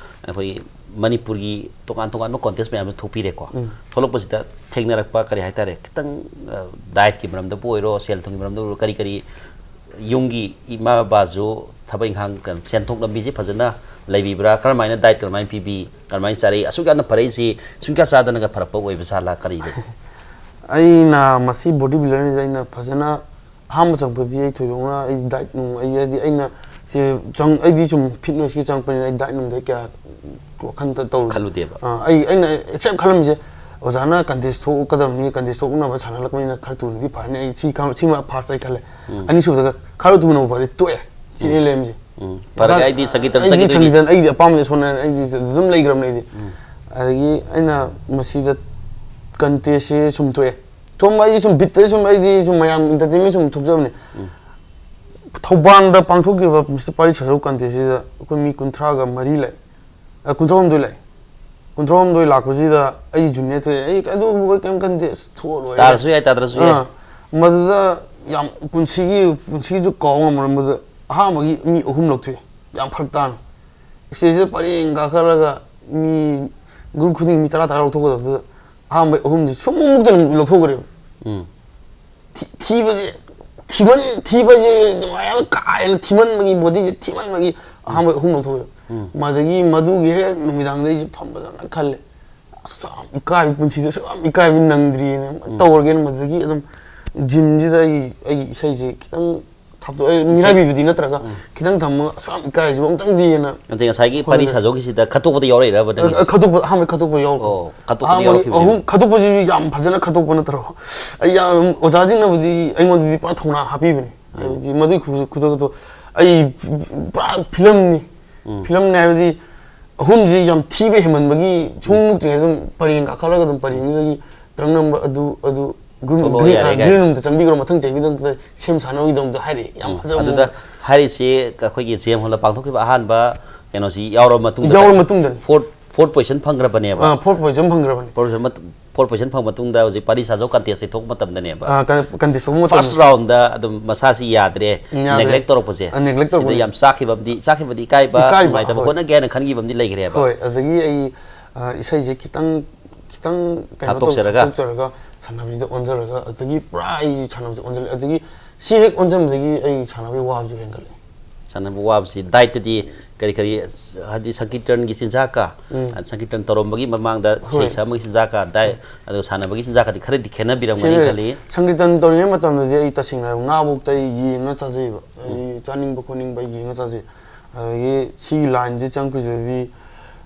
ꯑꯩꯈꯣꯏ ꯃꯅꯤꯄꯨꯔꯒꯤ ꯇꯣꯉꯥꯟ ꯇꯣꯉꯥꯟꯕ contest ꯃꯌꯥꯝꯗ ꯊꯣꯛꯄꯤꯔꯦꯀꯣ꯫ ꯎꯝ꯫ ꯊꯣꯛꯂꯛꯄꯁꯤꯗ ꯊꯦꯡꯅꯔꯛꯄ ꯀꯔꯤ ꯍꯥꯏꯇꯥꯔꯦ, ꯈꯤꯇꯪ, ꯑ, diet ꯀꯤ ꯃꯔꯝꯗꯕꯨ ꯑꯣꯏꯔꯣ, ꯁꯦꯜ ꯊꯨꯝꯒꯤ ꯃꯔꯝꯗꯕꯨ ꯑꯣꯏꯔꯣ, ꯀꯔꯤ ꯀꯔꯤ ꯌꯨꯝꯒꯤ ꯏꯃꯥ ꯕꯕꯥꯁꯨ ꯊꯕꯛ ꯏꯪꯈꯥꯡ, ꯀꯩꯅꯣ, ꯁꯦꯟꯊꯣꯛ ꯂꯝꯕꯤꯁꯦ ꯐꯖꯅ ꯂꯩꯕꯤꯕ꯭ꯔꯥ? ꯀꯔꯝꯍꯥꯏꯅ diet ꯀꯔꯝꯍꯥꯏꯅ ꯄꯤꯕꯤ? ꯀꯔꯝꯍꯥꯏꯅ ꯆꯥꯔꯛꯏ? ꯑꯁꯨꯛ ꯌꯥꯝꯅ ꯐꯔꯛꯏꯁꯤ ꯁꯨꯡꯆꯥ ꯆꯥꯗꯅꯒ ꯐꯔꯛꯄ ꯑꯣꯏꯕ ꯖꯥꯠꯂꯥ? ꯀꯔꯤꯅꯣ? ꯑꯩꯅ ꯃꯁꯤ body builderꯅꯤꯁꯦ ꯑꯩꯅ ꯐꯖꯅ ꯑꯍꯥꯟꯕ ꯆꯪꯉꯛꯄꯗꯤ ꯑꯩ ꯊꯣꯏꯗꯣꯛꯅ ꯑꯩ diet ꯅꯨꯡ ꯑꯩ ꯍꯥꯏꯗꯤ ꯑꯩꯅ ꯁꯤ ꯆꯪ ꯑꯩꯗꯤ ꯁꯨꯝ fitnessꯀꯤ ꯆꯪꯉꯛꯄꯅꯤꯅ ꯑꯩ diet ꯅꯨꯡꯗꯤ ꯑꯩ ꯀꯌꯥ ꯋꯥꯈꯜꯗ ꯇꯧꯔꯨꯗꯦ꯫ ꯈꯜꯂꯨꯗꯦꯕ꯫ ꯑꯥ, ꯑꯩ ꯑꯩꯅ except ꯈꯜꯂꯝꯃꯤꯁꯦ ꯑꯣꯖꯥꯅ contest ꯊꯣꯛꯀꯗꯕꯅꯤ, contest ꯊꯣꯛꯅꯕ ꯁꯥꯟꯅꯍꯜꯂꯛꯄꯅꯤꯅ ꯈꯔ ꯊꯨꯅꯗꯤ ꯐꯔꯅꯤ, ꯑꯩ ꯁꯤ ꯈꯪ- ꯁꯤꯃ first ꯑꯩ ꯈꯜꯂꯦ꯫ ꯑꯅꯤꯁꯨꯕꯗꯒ ꯈꯔ ꯊꯨꯅꯕꯨ ꯐꯔꯗꯤ ꯇꯣꯛꯑꯦ, ꯁꯤꯅꯦ ꯑꯩ ꯂꯩꯔꯝꯃꯤꯁꯦ꯫ ꯎꯝ꯫ ꯐꯔꯦ, ꯑꯗ ꯑꯩꯗꯤ ꯁꯪꯒꯤꯠꯇ ꯑꯗꯨꯝ ꯑꯩꯗꯤ ꯆꯠꯈꯤꯗꯣꯏꯅꯤ꯫ ꯁꯪꯒꯤꯠꯇ ꯑꯩꯗꯤ ꯑꯄꯥꯝꯕꯗꯤ ꯁꯣꯟꯅ ꯑꯩꯗꯤ ꯑꯗꯨꯝ ꯂꯩꯈ꯭ꯔꯕꯅꯦ ꯑꯩꯗꯤ꯫ ꯑꯗꯒꯤ ꯑꯩꯅ ꯃꯁꯤꯗ contestꯁꯤ ꯁꯨꯝ ꯊꯣꯛꯑꯦ꯫ ꯊꯣꯛꯑꯝꯕ ꯑꯩꯗꯤ ꯁꯨꯝ bitꯇ ꯁꯨꯝ ꯑꯩꯗꯤ ꯁꯨꯝ ꯃꯌꯥꯝ entertainment ꯁꯨꯝ ꯊꯣꯛꯆꯕꯅꯦ꯫ ꯊꯧꯕꯥꯜꯗ ꯄꯥꯡꯊꯣꯛꯈꯤꯕ Mister Pari Sajou contestꯁꯤꯗ ꯑꯩꯈꯣꯏ ꯃꯤ ꯀꯨꯟꯊ꯭ꯔꯥꯒ ꯃꯔꯤ ꯂꯩ꯫ ꯑ, ꯀꯨꯟꯊ꯭ꯔꯥꯍꯨꯝꯗꯣꯏ ꯂꯩ꯫ ꯀꯨꯟꯊ꯭ꯔꯥꯍꯨꯝꯗꯣꯏ ꯂꯥꯛꯄꯁꯤꯗ ꯑꯩ junior ꯊꯣꯛꯑꯦ꯫ ꯑꯩ ꯑꯗꯨꯒꯨꯝꯕ ꯀꯩꯝ ꯈꯟꯗꯦ, ꯑꯁ, ꯊꯣꯛꯑ ꯂꯣꯏꯔꯦ꯫ ꯇꯥꯔꯁꯨ ꯌꯥꯏ, ꯇꯥꯗ꯭ꯔꯁꯨ ꯌꯥꯏ꯫ ꯑꯥ, ꯃꯗꯨꯗ ꯌꯥꯝ ꯄꯨꯟꯁꯤꯒꯤ ꯄꯨꯟꯁꯤꯒꯤꯁꯨ ꯀꯥꯎ ꯉꯝꯃꯔꯣꯏ꯫ ꯃꯗꯨ ꯑꯍꯥꯟꯕꯒꯤ ꯃꯤ ꯑꯍꯨꯝ ꯂꯧꯊꯣꯛꯑꯦ, ꯌꯥꯝ ꯐꯔꯛ ꯇꯥꯅ꯫ Stageꯁꯤꯗ ꯄꯔꯦꯡ ꯀꯥꯈꯠꯂꯒ ꯃꯤ group ꯈꯨꯗꯤꯡ ꯃꯤ ꯇꯔꯥ ꯇꯔꯥ ꯂꯧꯊꯣꯛꯀꯗꯕꯗꯨꯗ ꯑꯍꯥꯟꯕ ꯑꯍꯨꯝꯁꯤ ꯁꯨꯝ ꯃꯨꯛꯇꯅ ꯂꯧꯊꯣꯛꯈ꯭ꯔꯦꯕ꯫ ꯎꯝ꯫ ꯊꯤ- ꯊꯤꯕꯁꯦ ꯊꯤꯃꯟ ꯊꯤꯕꯁꯦ ꯅꯨꯡꯉꯥꯏꯕ ꯀꯥ ꯍꯦꯟꯅ ꯊꯤꯃꯟꯕꯒꯤ, bodyꯁꯦ ꯊꯤꯃꯟꯕꯒꯤ ꯑꯍꯥꯟꯕ ꯑꯍꯨꯝ ꯂꯧꯊꯣꯛꯑꯦꯕ꯫ ꯃꯗꯒꯤ ꯃꯗꯨꯒꯤ ꯍꯦꯛ ꯅꯨꯃꯤꯗꯥꯡꯗ ꯑꯩꯁꯦ ꯐꯝꯕꯗꯅ ꯈꯜꯂꯦ, ꯑꯁ, ꯌꯥꯝ ꯏꯀꯥꯏꯕ, ꯄꯨꯟꯁꯤꯗ ꯁꯨꯛ ꯌꯥꯝ ꯏꯀꯥꯏꯕ ꯅꯪꯗ꯭ꯔꯤꯅ ꯇꯧꯔꯒꯦꯅ꯫ ꯃꯗꯒꯤ ꯑꯗꯨꯝ gymꯁꯤꯗ ꯑꯩ ꯑꯩꯒꯤ ꯏꯁꯩꯁꯦ ꯈꯤꯇꯪ ꯊꯥꯞꯇꯣꯛ ꯑꯩ ꯃꯤꯔꯥꯏꯕꯤꯕꯗꯤ ꯅꯠꯇ꯭ꯔꯒ ꯈꯤꯇꯪ ꯊꯝꯃꯒ, ꯑꯁꯨꯛ ꯌꯥꯝ ꯏꯀꯥꯏꯁꯤꯕꯣ ꯑꯝꯇꯪꯗꯤꯅ꯫ ꯅꯠꯇꯦ, ꯉꯁꯥꯏꯒꯤ ꯄꯥꯔꯤ ꯁꯥꯖꯧꯒꯤꯁꯤꯗ ꯈꯠꯇꯣꯛꯄꯗ ꯌꯥꯎꯔꯛꯏꯔꯕ ꯅꯪꯒꯤ? ꯑ, ꯈꯠꯇꯣꯛꯄ, ꯑꯍꯥꯟꯕ ꯈꯠꯇꯣꯛꯄ ꯌꯥꯎꯕ꯫ ꯑꯣ, ꯈꯠꯇꯣꯛꯄꯗ ꯑꯍꯥꯟꯕꯒꯤ ꯌꯥꯎꯔꯛꯈꯤꯕꯅꯦꯕ꯫ ꯑꯍꯨꯝ ꯈꯠꯇꯣꯛꯄꯁꯤꯁꯨ ꯌꯥꯝ ꯐꯖꯅ ꯈꯠꯇꯣꯛꯄ ꯅꯠꯇ꯭ꯔꯕ꯫ ꯑꯩ ꯌꯥꯝ, ꯑꯣꯖꯥꯁꯤꯡꯅꯕꯨꯗꯤ ꯑꯩꯉꯣꯟꯗꯗꯤ ꯄꯨꯔꯥ ꯊꯧꯅꯥ ꯍꯥꯞꯄꯤꯕꯅꯦ꯫ ꯍꯥꯏꯕꯗꯤ ꯃꯗꯨꯒꯤ ꯈꯨ- ꯈꯨꯗꯣꯛꯇꯣ ꯑꯩ ꯄꯨꯔꯥ ꯐꯤꯂꯝꯅꯤ꯫ ꯐꯤꯂꯝꯅꯤ ꯍꯥꯏꯕꯗꯤ ꯑꯍꯨꯝꯁꯤ ꯌꯥꯝ ꯊꯤꯕ ꯍꯦꯟꯃꯟꯕꯒꯤ ꯁꯨꯝ ꯃꯨꯛꯇ꯭ꯔꯤꯉꯩ ꯑꯗꯨꯝ ꯄꯔꯦꯡ ꯀꯥꯈꯠꯂꯒ ꯑꯗꯨꯝ ꯄꯔꯦꯡꯗꯨꯗꯒꯤ ꯇ꯭ꯔꯪ ꯅꯝꯕ ꯑꯗꯨ, ꯑꯗꯨ green, ꯊꯣꯛꯂꯛꯑꯣ, green, ꯌꯥꯔꯦ, ꯑ, ꯀꯥꯏꯅ꯫ green roomꯗ ꯆꯪꯕꯤꯈ꯭ꯔꯣ, ꯃꯊꯪ ꯆꯍꯤꯒꯤꯗꯃꯛꯇ ꯁꯦꯝ ꯁꯥꯅꯕꯒꯤꯗꯃꯛꯇ ꯍꯥꯏꯔꯛꯑꯦ꯫ ꯌꯥꯝ ꯐꯖꯕ ꯑꯗꯨꯗ ꯃꯑꯣꯡꯗ꯫ ꯍꯥꯏꯔꯤꯁꯤ ꯑꯩꯈꯣꯏꯒꯤ ꯖꯦꯝ ꯍꯣꯜꯗ ꯄꯥꯡꯊꯣꯛꯈꯤꯕ ꯑꯍꯥꯟꯕ ꯀꯩꯅꯣꯁꯤ ꯌꯥꯎꯔꯕ ꯃꯇꯨꯡꯗ, ꯌꯥꯎꯔꯕ ꯃꯇꯨꯡꯗꯅꯤ꯫ Fourth, fourth position ꯐꯪꯈ꯭ꯔꯕꯅꯦꯕ꯫ ꯑ, fourth position ꯐꯪꯈ꯭ꯔꯕꯅꯤ꯫ Fourth position ꯃꯠ- fourth position ꯐꯪꯕ ꯃꯇꯨꯡꯗ ꯍꯧꯖꯤꯛ ꯄꯥꯔꯤ ꯁꯥꯖꯧ contest ꯊꯣꯛꯄ ꯃꯇꯝꯗꯅꯦꯕ꯫ ꯑ, ꯀ- contest ꯊꯣꯛꯄ ꯃꯇꯝꯗ꯫ First roundꯗ ꯑꯗꯨꯝ ꯃꯁꯥꯁꯤ ꯌꯥꯗ꯭ꯔꯦ, ꯌꯥꯗ꯭ꯔꯦ꯫ Neglect ꯇꯧꯔꯛꯄꯁꯦ꯫ ꯑ, neglect ꯁꯤꯗ ꯇꯧꯔꯛꯄꯁꯦ꯫ ꯌꯥꯝ ꯆꯥꯛꯈꯤꯕ ꯑꯃꯗꯤ, ꯆꯥꯛꯈꯤꯕꯗꯤ ꯏꯀꯥꯏꯕ, ꯏꯀꯥꯏꯕ, ꯅꯨꯡꯉꯥꯏꯇꯕ, ꯍꯣꯏ꯫ ꯍꯣꯠꯅꯒꯦ ꯍꯥꯏꯅ ꯈꯟꯈꯤꯕ ꯑꯃꯗꯤ ꯂꯩꯈ꯭ꯔꯦꯕ꯫ ꯍꯣꯏ, ꯑꯗꯒꯤ ꯑꯩ, ꯑ, ꯏꯁꯩꯁꯦ ꯈꯤꯇꯪ, ꯈꯤꯇꯪ ꯀꯩꯅꯣ ꯇꯧ-, ꯊꯥꯞꯇꯣꯛꯆꯔꯒ꯫ ꯊꯥꯞꯇꯣꯛꯆꯔꯒ ꯁꯥꯟꯅꯕꯁꯤꯗ ꯑꯣꯟꯊꯔꯒ, ꯑꯗꯒꯤ ꯄꯨꯔꯥ ꯑꯩ ꯁꯥꯟꯅꯕꯁꯦ ꯑꯣꯟꯁꯤꯜꯂꯦ꯫ ꯑꯗꯒꯤ ꯁꯤ ꯍꯦꯛ ꯑꯣꯟꯁꯤꯟꯕꯗꯒꯤ ꯑꯩ ꯁꯥꯟꯅꯕꯒꯤ ꯋꯥꯕꯁꯨ ꯍꯦꯟꯒꯠꯂꯦ꯫ ꯁꯥꯟꯅꯕ ꯋꯥꯕꯁꯤ ꯗꯥꯏꯠꯇꯗꯤ ꯀꯔꯤ ꯀꯔꯤ, ꯍꯥꯏꯗꯤ ꯁꯪꯀꯤꯔꯇꯟꯒꯤ ꯆꯤꯟꯖꯥꯛꯀ, ꯎꯝ꯫ ꯁꯪꯀꯤꯔꯇꯟ ꯇꯧꯔꯝꯕꯒꯤ ꯃꯃꯥꯡꯗ ꯍꯣꯏ꯫ ꯏꯁꯩ ꯁꯛꯑꯝꯕꯒꯤ ꯆꯤꯟꯖꯥꯛꯀ ꯗꯥꯏꯠ ꯑꯗꯨꯒ ꯁꯥꯟꯅꯕꯒꯤ ꯆꯤꯟꯖꯥꯛꯀꯗꯤ ꯈꯔꯗꯤ ꯈꯦꯠꯅꯕꯤꯔꯝꯒꯅꯤ ꯈꯦꯠꯅꯔꯦ꯫ ꯈꯜꯂꯤ꯫ ꯁꯪꯀꯤꯔꯇꯟ ꯇꯧꯔꯤꯉꯩ ꯃꯇꯝꯗꯗꯤ ꯑꯩ ꯇꯁꯦꯡꯅ ꯍꯥꯏꯔꯕ ꯉꯥꯕꯨꯛꯇ ꯑꯩ ꯌꯦꯡꯉ ꯆꯥꯖꯩꯕ꯫ ꯑꯩ ꯆꯥꯅꯤꯡꯕ ꯈꯣꯠꯅꯤꯡꯕ ꯑꯩ ꯌꯦꯡꯉ ꯆꯥꯖꯩ꯫ ꯑꯗꯒꯤ ꯁꯤꯒꯤ ꯂꯥꯏꯟꯁꯦ ꯆꯪꯉꯛꯄꯁꯤꯗꯗꯤ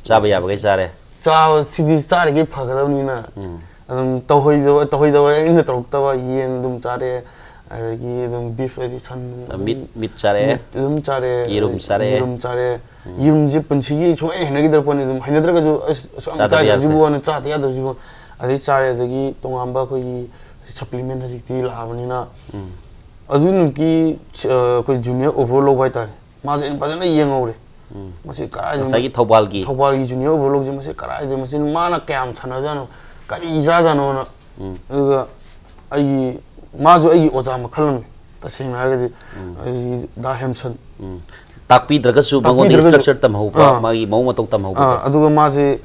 ꯆꯥꯕ ꯌꯥꯕꯈꯩ ꯆꯥꯔꯦ꯫ ꯆꯥꯕ ꯁꯤꯗꯤ ꯆꯥꯔꯤꯈꯩ ꯐꯒꯗꯕꯅꯤꯅ ꯎꯝ꯫ ꯑꯗꯨꯝ ꯇꯧꯍꯩꯗꯕ ꯇꯧꯍꯩꯗꯕ ꯑꯩꯅ ꯇꯧꯔꯛꯇꯕ ꯌꯦꯟ ꯑꯗꯨꯝ ꯆꯥꯔꯦ꯫ ꯑꯗꯒꯤ ꯑꯗꯨꯝ ꯕꯤꯐ ꯍꯥꯏꯗꯤ ꯁꯟ ꯅꯨꯡ ꯑꯗꯨꯝ ꯃꯤꯠ ꯃꯤꯠ ꯆꯥꯔꯦ꯫ ꯃꯤꯠ ꯑꯗꯨꯝ ꯆꯥꯔꯦ꯫ ꯌꯦꯔꯨꯝ ꯆꯥꯔꯦ꯫ ꯌꯦꯔꯨꯝ ꯆꯥꯔꯦ꯫ ꯌꯦꯔꯨꯝꯁꯦ ꯄꯨꯟꯁꯤꯒꯤ ꯁꯨꯡꯍꯩ ꯍꯩꯅꯈꯤꯗ꯭ꯔ ꯄꯣꯠꯅꯤ꯫ ꯑꯗꯨꯝ ꯍꯩꯅꯗ꯭ꯔꯒꯁꯨ ꯑꯁ ꯑꯁꯨꯛ ꯌꯥꯝ ꯆꯥꯗꯕ ꯏꯀꯥꯏꯗꯕꯁꯤꯕꯨ ꯌꯥꯗ꯭ꯔꯦ꯫ ꯑꯅ ꯆꯥꯗ ꯌꯥꯗꯕꯁꯤꯕꯨ ꯑꯗꯩ ꯆꯥꯔꯦ꯫ ꯑꯗꯒꯤ ꯇꯣꯉꯥꯟꯕ ꯑꯩꯈꯣꯏꯒꯤ ꯁꯄ꯭ꯂꯤꯃꯦꯟ ꯍꯧꯖꯤꯛꯇꯤ ꯂꯥꯛꯑꯕꯅꯤꯅ ꯎꯝ꯫ ꯑꯗꯨ ꯅꯨꯃꯤꯠꯀꯤ ꯑ, ꯑꯩꯈꯣꯏ ꯖꯨꯅꯤꯌꯔ ꯑꯣꯚꯔ ꯂꯧꯕ ꯍꯥꯏꯇꯥꯔꯦ꯫ ꯃꯥꯁꯦ ꯑꯩꯅ ꯐꯖꯅ ꯌꯦꯡꯍꯧꯔꯦ꯫ ꯎꯝ꯫ ꯃꯁꯤ ꯀꯗꯥꯏꯗ ꯉꯁꯥꯏꯒꯤ ꯊꯧꯕꯥꯜꯒꯤ꯫ ꯊꯧꯕꯥꯜꯒꯤ ꯖꯨꯅꯤꯌꯔ ꯑꯣꯚꯔ ꯂꯧꯁꯦ ꯃꯁꯤ ꯀꯗꯥꯏꯗ ꯃꯁꯤ ꯃꯥꯅ ꯀꯌꯥꯝ ꯁꯥꯟꯅꯖꯥꯠꯅꯣ ꯀꯔꯤ ꯆꯥꯖꯥꯠꯅꯣꯅ꯫ ꯎꯝ꯫ ꯑꯗꯨꯒ ꯑꯩꯒꯤ ꯃꯥꯁꯨ ꯑꯩꯒꯤ ꯑꯣꯖꯥ ꯃꯈꯜ ꯑꯃꯅꯤ꯫ ꯇꯁꯦꯡꯅ ꯍꯥꯏꯔꯒꯗꯤ ꯑꯩꯒꯤ ꯗꯥ ꯍꯦꯝꯁꯟ꯫ ꯎꯝ꯫ ꯇꯥꯛꯄꯤꯗ꯭ꯔꯒꯁꯨ ꯃꯉꯣꯟꯗꯒꯤ ꯇꯥꯛꯄꯤꯗ꯭ꯔꯒꯁꯨ꯫ ꯏꯟꯁꯇ꯭ꯔꯛꯆꯔ ꯇꯝꯍꯧꯕ, ꯑꯥ꯫ ꯃꯥꯒꯤ ꯃꯑꯣꯡ ꯃꯇꯧ ꯇꯝꯍꯧꯕꯗꯣ꯫ ꯑꯥ, ꯑꯗꯨꯒ ꯃꯥꯁꯦ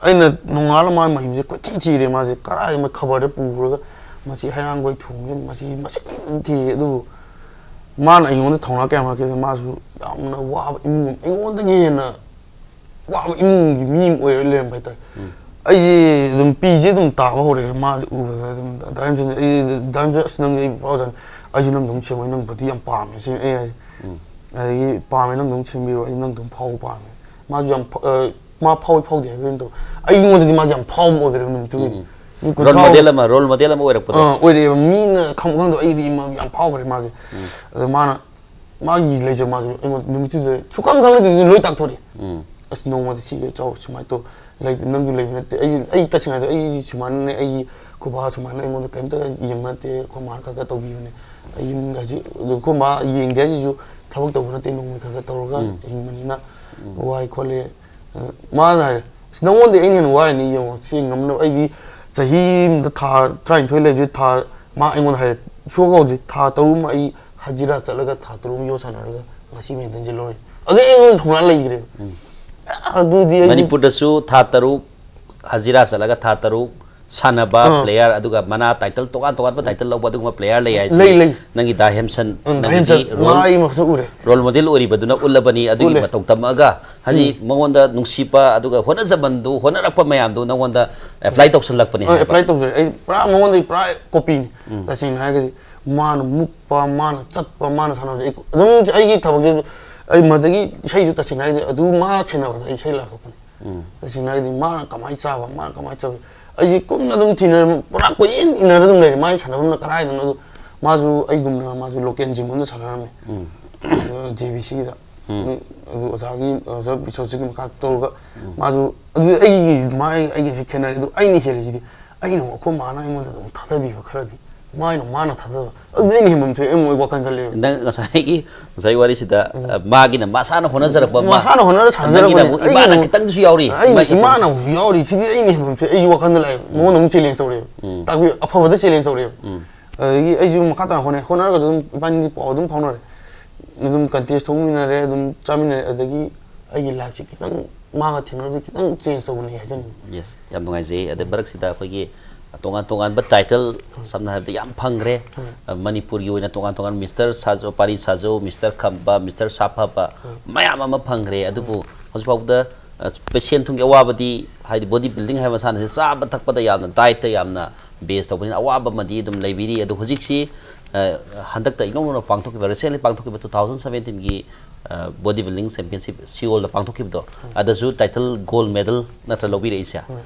ꯑꯩꯅ ꯅꯣꯡꯉꯥꯜꯂ ꯃꯥꯒꯤ ꯃꯍꯩꯁꯦ ꯀꯣꯏꯊꯤ ꯊꯤꯔꯦ꯫ ꯃꯥꯁꯦ ꯀꯔꯥꯏ ꯑꯃ ꯈꯕꯔꯗ ꯄꯨꯈ꯭ꯔꯒ ꯃꯁꯤ ꯍꯩꯔꯥꯡꯒꯣꯏ ꯊꯣꯡꯁꯦ ꯃꯁꯤ ꯃꯁꯤ ꯊꯤ꯫ ꯑꯗꯨꯕꯨ ꯃꯥꯅ ꯑꯩꯉꯣꯟꯗ ꯊꯧꯅꯥ ꯀꯌꯥꯝ ꯍꯥꯞꯀꯦꯗ ꯃꯥꯁꯨ ꯌꯥꯝꯅ ꯋꯥꯕ ꯏꯃꯨꯡ ꯑꯃ, ꯑꯩꯉꯣꯟꯗꯒꯤ ꯍꯦꯟꯅ ꯋꯥꯕ ꯏꯃꯨꯡꯒꯤ ꯃꯤ ꯑꯃ ꯑꯣꯏꯔ ꯂꯩꯔꯝꯕ ꯍꯥꯏꯇꯥꯔꯦ꯫ ꯑꯩꯁꯦ ꯑꯗꯨꯝ ꯄꯤꯁꯦ ꯑꯗꯨꯝ ꯇꯥꯕ ꯍꯧꯔꯛꯑꯦ ꯃꯥꯁꯦ ꯎꯕꯗ꯫ ꯑꯗꯨꯝ ꯗꯥ ꯍꯦꯝꯁꯟ, ꯑꯩ ꯗꯥ ꯍꯦꯝꯁꯟ ꯑꯁ ꯅꯪꯁꯦ ꯑꯩ ꯐꯥꯎꯖꯥꯅꯤ꯫ ꯑꯩꯁꯨ ꯅꯪꯗꯧ ꯁꯦꯝꯃꯣꯏ, ꯅꯪ ꯕꯣꯗꯤ ꯌꯥꯝ ꯄꯥꯝꯃꯦ ꯁꯤ ꯑꯩ ꯍꯥꯏꯁꯦ꯫ ꯑꯗꯒꯤ ꯄꯥꯝꯃꯦ ꯅꯪꯗꯧ ꯁꯦꯝꯕꯤꯔꯣ, ꯑꯩ ꯅꯪꯗꯧ ꯐꯥꯎꯕ ꯄꯥꯝꯃꯦ꯫ ꯃꯥꯁꯨ ꯌꯥꯝ ꯐ-, ꯑ, ꯃꯥ ꯐꯥꯎꯏ ꯐꯥꯎꯗꯦ ꯍꯥꯏꯕ ꯑꯣꯏꯅ ꯇꯧ꯫ ꯑꯩꯉꯣꯟꯗꯗꯤ ꯃꯥꯁꯦ ꯌꯥꯝ ꯐꯥꯎꯕ ꯑꯣꯏꯈ꯭ꯔꯦꯕ ꯅꯨꯃꯤꯠꯇꯨꯒꯤꯗꯤ꯫ ꯃꯤ ꯔꯣꯜ ꯀꯨꯟꯊ꯭ꯔꯥ ꯃꯣꯗꯦꯜ ꯑꯃ, ꯔꯣꯜ ꯃꯣꯗꯦꯜ ꯑꯃ ꯑꯣꯏꯔꯛꯄꯗꯣ꯫ ꯑꯥ, ꯑꯣꯏꯔꯛꯑꯦꯕ꯫ ꯃꯤꯅ ꯈꯪꯕ ꯈꯪꯗꯕ ꯑꯩꯗꯤ ꯃꯥ ꯌꯥꯝ ꯐꯥꯎꯈ꯭ꯔꯦ ꯃꯥꯁꯦ꯫ ꯑꯗꯣ ꯃꯥꯅ ꯃꯥꯒꯤ ꯂꯩꯖꯕ ꯃꯥꯁꯦ ꯑꯩꯉꯣꯟꯗ ꯅꯨꯃꯤꯠꯇꯨꯗ ꯁꯨꯛꯈꯪ ꯈꯪꯅꯗꯕꯤꯗ ꯂꯣꯏ ꯇꯥꯛꯊꯣꯔꯛꯑꯦ꯫ ꯎꯝ꯫ ꯑꯁ ꯅꯣꯡꯃꯗꯤ ꯁꯤꯒꯦ ꯆꯥꯎ ꯁꯨꯃꯥꯏꯅ ꯇꯧ꯫ ꯂꯩ, ꯅꯪꯁꯨ ꯂꯩꯕ ꯅꯠꯇꯦ꯫ ꯑꯩ, ꯑꯩ ꯇꯁꯦꯡꯅ ꯍꯥꯏꯗꯣ ꯑꯩ ꯁꯨꯃꯥꯏꯅꯅꯦ, ꯑꯩꯒꯤ ꯈꯨꯕꯥ ꯁꯨꯃꯥꯏꯅ ꯑꯩꯉꯣꯟꯗ ꯀꯩꯝꯇ ꯌꯦꯡꯕ ꯅꯠꯇꯦ꯫ ꯑꯩꯈꯣꯏ ꯃꯥꯅ ꯈꯔ ꯈꯔ ꯇꯧꯕꯤꯕꯅꯦ꯫ ꯑꯩ ꯌꯨꯝꯒꯁꯤ ꯑꯗꯨ ꯑꯩꯈꯣꯏ ꯃꯥ ꯌꯦꯡꯗꯦ ꯍꯥꯏꯁꯤꯁꯨ ꯊꯕꯛ ꯇꯧꯕ ꯅꯠꯇꯦ, ꯅꯣꯡꯃꯩ ꯈꯔ ꯈꯔ ꯇꯧꯔꯒ ꯍꯤꯡꯕꯅꯤꯅ ꯋꯥꯏ ꯈꯣꯠꯂꯦ꯫ ꯑ, ꯃꯥꯅ ꯍꯥꯏꯔꯦ, "ꯑꯁ ꯅꯪꯉꯣꯟꯗ ꯑꯩꯅ ꯍꯦꯟꯅ ꯋꯥꯔꯤꯅꯤ ꯌꯦꯡꯉꯣ ꯁꯤ ꯉꯝꯅꯕ꯫ ꯑꯩꯗꯤ ꯆꯍꯤ ꯑꯃꯗ ꯊꯥ ꯇꯔꯥꯅꯤꯊꯣꯏ ꯂꯩꯕꯁꯦ ꯊꯥ", ꯃꯥ ꯑꯩꯉꯣꯟꯗ ꯍꯥꯏꯔꯦ, ꯁꯨꯛꯀꯧ ꯀꯧꯗꯦ꯫ "ꯊꯥ ꯇꯔꯨꯛ ꯑꯃ ꯑꯩ ꯍꯖꯤꯔꯥ ꯆꯠꯂꯒ ꯊꯥ ꯇꯔꯨꯛ ꯑꯃ ꯌꯣꯠ ꯁꯥꯟꯅꯔꯒ ꯉꯁꯤ ꯃꯦꯗꯜꯁꯦ ꯂꯧꯔꯦ"꯫ ꯑꯗꯩ ꯑꯩꯉꯣꯟꯗ ꯊꯧꯅꯥ ꯂꯩꯈ꯭ꯔꯦꯕ꯫ ꯑꯗꯨꯗꯤ ꯑꯩꯗꯤ ꯃꯅꯤꯄꯨꯔꯗꯁꯨ ꯊꯥ ꯇꯔꯨꯛ ꯍꯖꯤꯔꯥ ꯆꯠꯂꯒ ꯊꯥ ꯇꯔꯨꯛ ꯁꯥꯟꯅꯕ ꯄ꯭ꯂꯦꯌꯔ, ꯑꯗꯨꯒ ꯃꯅꯥ ꯇꯥꯏꯇꯜ, ꯇꯣꯉꯥꯟ ꯇꯣꯉꯥꯟꯕ ꯇꯥꯏꯇꯜ ꯂꯧꯕ ꯑꯗꯨꯒꯨꯝꯕ ꯄ꯭ꯂꯦꯌꯔ ꯂꯩ ꯍꯥꯏꯁꯤ ꯂꯩ, ꯂꯩ꯫ ꯅꯪꯒꯤ ꯗꯥ ꯍꯦꯝꯁꯟ, ꯎꯝ, ꯗꯥ ꯅꯪꯒꯤꯗꯤ ꯍꯦꯝꯁꯟ, ꯃꯥ ꯑꯩ ꯃꯁꯛ ꯎꯔꯦ꯫ ꯔꯣꯜ ꯃꯣꯗꯦꯜ ꯑꯣꯏꯔꯤꯕꯗꯨꯅ ꯎꯠꯂꯕꯅꯤ꯫ ꯑꯗꯨꯒꯤ ꯎꯠꯂꯦ꯫ ꯃꯇꯧ ꯇꯝꯃꯛꯑꯒ, ꯍꯥꯏꯗꯤ, ꯃꯉꯣꯟꯗ ꯅꯨꯡꯁꯤꯕ, ꯑꯗꯨꯒ ꯍꯣꯠꯅꯖꯃꯟꯗꯨ, ꯍꯣꯠꯅꯔꯛꯄ ꯃꯌꯥꯝꯗꯨ ꯅꯉꯣꯟꯗ ꯑꯦꯄ꯭ꯂꯥꯏ ꯇꯧꯁꯜꯂꯛꯄꯅꯤ ꯍꯣꯏ, ꯍꯥꯏꯕ꯫ ꯑꯦꯄ꯭ꯂꯥꯏ ꯇꯧꯖꯔꯦ꯫ ꯑꯩ ꯄꯨꯔꯥ ꯃꯉꯣꯟꯗꯒꯤ ꯄꯨꯔꯥ ꯀꯣꯄꯤꯅꯤ꯫ ꯇꯁꯦꯡꯅ ꯍꯥꯏꯔꯒꯗꯤ ꯃꯥꯅ ꯃꯨꯛꯄ, ꯃꯥꯅ ꯆꯠꯄ, ꯃꯥꯅ ꯁꯥꯟꯅꯕꯁꯦ ꯑꯩ ꯑꯗꯨꯝ ꯑꯩꯒꯤ ꯊꯕꯛꯁꯦ, ꯑꯩ ꯃꯗꯒꯤ ꯏꯁꯩꯁꯨ ꯇꯁꯦꯡꯅ ꯍꯥꯏꯔꯒꯗꯤ ꯑꯗꯨ ꯃꯥ ꯁꯦꯟꯅꯕꯗ ꯑꯩ ꯏꯁꯩ ꯂꯥꯛꯊꯣꯛꯄꯅꯤ꯫ ꯇꯁꯦꯡꯅ ꯍꯥꯏꯔꯒꯗꯤ ꯃꯥꯅ ꯀꯃꯥꯏꯅ ꯆꯥꯕ, ꯃꯥꯅ ꯀꯃꯥꯏꯅ ꯆꯥꯕ, ꯑꯩꯁꯦ ꯀꯨꯞꯅ ꯑꯗꯨꯝ ꯊꯤꯅꯔ, ꯄꯨꯔꯥ ꯀꯣꯏꯌꯦꯡ ꯏꯟꯅꯔ ꯑꯗꯨꯝ ꯂꯩꯔꯦ꯫ ꯃꯥꯒꯤ ꯁꯥꯟꯅꯐꯝꯅ ꯀꯔꯥꯏꯗꯅꯣ ꯑꯗꯨ, ꯃꯥꯁꯨ ꯑꯩꯒꯨꯝꯅ ꯃꯥꯁꯨ ꯂꯣꯀꯦꯜ ꯖꯤꯝ ꯑꯃꯗ ꯁꯥꯟꯅꯔꯝꯃꯦ꯫ J B ꯁꯤꯒꯤꯗ꯫ ꯑꯗꯨ ꯑꯣꯖꯥꯒꯤ, ꯑꯣꯖꯥ ꯕꯤꯁꯣꯖꯤꯠꯀꯤ ꯃꯈꯥ ꯇꯧꯔꯒ ꯃꯥꯁꯨ, ꯑꯗꯨ ꯑꯩꯒꯤ, ꯃꯥ ꯑꯩꯒꯤꯁꯤ ꯈꯦꯠꯅꯔꯦ꯫ ꯑꯗꯨ ꯑꯩꯅ ꯍꯦꯜꯂꯤꯁꯤꯗꯤ ꯑꯩꯅ ꯑꯩꯈꯣꯏ ꯃꯥꯅ ꯑꯩꯉꯣꯟꯗ ꯑꯗꯨꯝ ꯊꯥꯗꯕꯤꯕ ꯈꯔꯗꯤ, ꯃꯥꯅ, ꯃꯥꯅ ꯊꯥꯗꯕ, ꯑꯗꯨꯗꯤ ꯑꯩꯅ ꯍꯦꯟꯐꯝ ꯊꯣꯛꯑꯦ ꯑꯃꯨꯛ ꯑꯩ ꯋꯥꯈꯜ ꯈꯜꯂꯦꯕ꯫ ꯅꯪ ꯉꯁꯥꯏꯒꯤ, ꯉꯁꯥꯏ ꯋꯥꯔꯤꯁꯤꯗ, ꯑ, ꯃꯥꯒꯤꯅ ꯃꯁꯥꯅ ꯍꯣꯠꯅꯖꯔꯛꯄ ꯑꯃ, ꯃꯁꯥꯅ ꯍꯣꯠꯅꯔ ꯅꯪꯒꯤꯅ ꯁꯥꯟꯅꯖꯔꯛꯄꯅꯦ꯫ ꯑꯃꯨꯛ ꯏꯃꯥꯅ ꯑꯩꯒꯤꯅ ꯈꯤꯇꯪꯁꯨ ꯌꯥꯎꯔꯤ꯫ ꯑꯩꯅ ꯏꯃꯥ ꯈꯤꯇꯪ- ꯏꯃꯥꯅ ꯑꯃꯨꯛ ꯌꯥꯎꯔꯤ꯫ ꯁꯤꯗꯤ ꯑꯩꯅ ꯍꯦꯟꯐꯝ ꯊꯣꯛꯑꯦ꯫ ꯑꯩ ꯋꯥꯈꯜꯗ ꯂꯥꯛꯑꯦꯕ꯫ ꯃꯉꯣꯟꯗ ꯑꯃꯨꯛ ꯆꯦꯂꯦꯟꯖ ꯇꯧꯔꯛꯑꯦꯕ꯫ ꯇꯥꯛꯄꯤ-, ꯑꯐꯕꯗ ꯆꯦꯂꯦꯟꯖ ꯇꯧꯔꯛꯑꯦꯕ꯫ ꯑꯗꯒꯤ ꯑꯩꯁꯨ ꯃꯈꯥ ꯇꯥꯅ ꯍꯣꯠꯅꯩ꯫ ꯍꯣꯠꯅꯔꯒꯁꯨ ꯑꯗꯨꯝ ꯏꯕꯥꯅꯤꯗꯤ ꯄꯥꯎ ꯑꯗꯨꯝ ꯐꯥꯎꯅꯔꯦ꯫ ꯑꯗꯨꯝ ꯀꯟꯇꯦꯁ ꯊꯣꯛꯃꯤꯟꯅꯔꯦ, ꯑꯗꯨꯝ ꯆꯥꯃꯤꯟꯅꯔꯦ꯫ ꯑꯗꯒꯤ ꯑꯩꯒꯤ ꯂꯥꯏꯐꯁꯦ ꯈꯤꯇꯪ ꯃꯥꯒ ꯊꯦꯡꯅꯔꯨꯕꯗꯒꯤ ꯈꯤꯇꯪ ꯆꯦꯟꯖ ꯇꯧꯕꯅꯦ ꯍꯥꯏꯖꯅꯤꯡꯉꯤ꯫ ꯌꯦꯁ, ꯌꯥꯝ ꯅꯨꯡꯉꯥꯏꯖꯩ꯫ ꯑꯗꯩ ꯃꯔꯛꯁꯤꯗ ꯑꯩꯈꯣꯏꯒꯤ ꯇꯣꯉꯥꯟ ꯇꯣꯉꯥꯟꯕ ꯇꯥꯏꯇꯜ, ꯁꯝꯅ ꯍꯥꯏꯔꯕꯗ, ꯌꯥꯝ ꯐꯪꯈ꯭ꯔꯦ꯫ ꯑ, ꯃꯅꯤꯄꯨꯔꯒꯤ ꯑꯣꯏꯅ ꯇꯣꯉꯥꯟ ꯇꯣꯉꯥꯟꯕ ꯃꯤꯁꯇꯔ ꯁꯥꯖꯧ, ꯄꯥꯔꯤ ꯁꯥꯖꯧ, ꯃꯤꯁꯇꯔ ꯈꯝꯕ, ꯃꯤꯁꯇꯔ ꯁꯥꯐꯕ, ꯃꯌꯥꯝ ꯑꯃ ꯐꯪꯈ꯭ꯔꯦ꯫ ꯑꯗꯨꯕꯨ ꯍꯧꯖꯤꯛ ꯐꯥꯎꯕꯗ, ꯑ, ꯁꯦꯟ ꯊꯨꯝꯒꯤ ꯑꯋꯥꯕꯗꯤ, ꯍꯥꯏꯗꯤ ꯕꯣꯗꯤ ꯕꯤꯜꯗꯤꯡ ꯍꯥꯏꯕ ꯃꯁꯥꯟꯅꯁꯦ ꯆꯥꯕ ꯊꯛꯄꯗ ꯌꯥꯝꯅ, ꯗꯥꯏꯠꯇ ꯌꯥꯝꯅ ꯕꯦꯁ ꯇꯧꯕꯅꯤꯅ ꯑꯋꯥꯕ ꯑꯃꯗꯤ ꯑꯗꯨꯝ ꯂꯩꯕꯤꯔꯤ꯫ ꯑꯗꯣ ꯍꯧꯖꯤꯛꯁꯤ, ꯑ, ꯍꯟꯗꯛꯇ ꯏꯅꯧ ꯅꯧꯅ ꯄꯥꯡꯊꯣꯛꯈꯤꯕ, ꯔꯤꯁꯦꯟꯂꯤ ꯄꯥꯡꯊꯣꯛꯈꯤꯕ two thousand seventeenꯒꯤ, ꯑ, ꯕꯣꯗꯤ ꯕꯤꯜꯗꯤꯡ ꯆꯦꯝꯄꯤꯌꯟꯁꯤꯞ ꯁꯤꯑꯣꯜꯗ ꯄꯥꯡꯊꯣꯛꯈꯤꯕꯗꯣ, ꯑꯗꯁꯨ ꯇꯥꯏꯇꯜ ꯒꯣꯜ ꯃꯦꯗꯜ ꯅꯠꯇ꯭ꯔ ꯂꯧꯕꯤꯔꯛꯏꯁꯦ?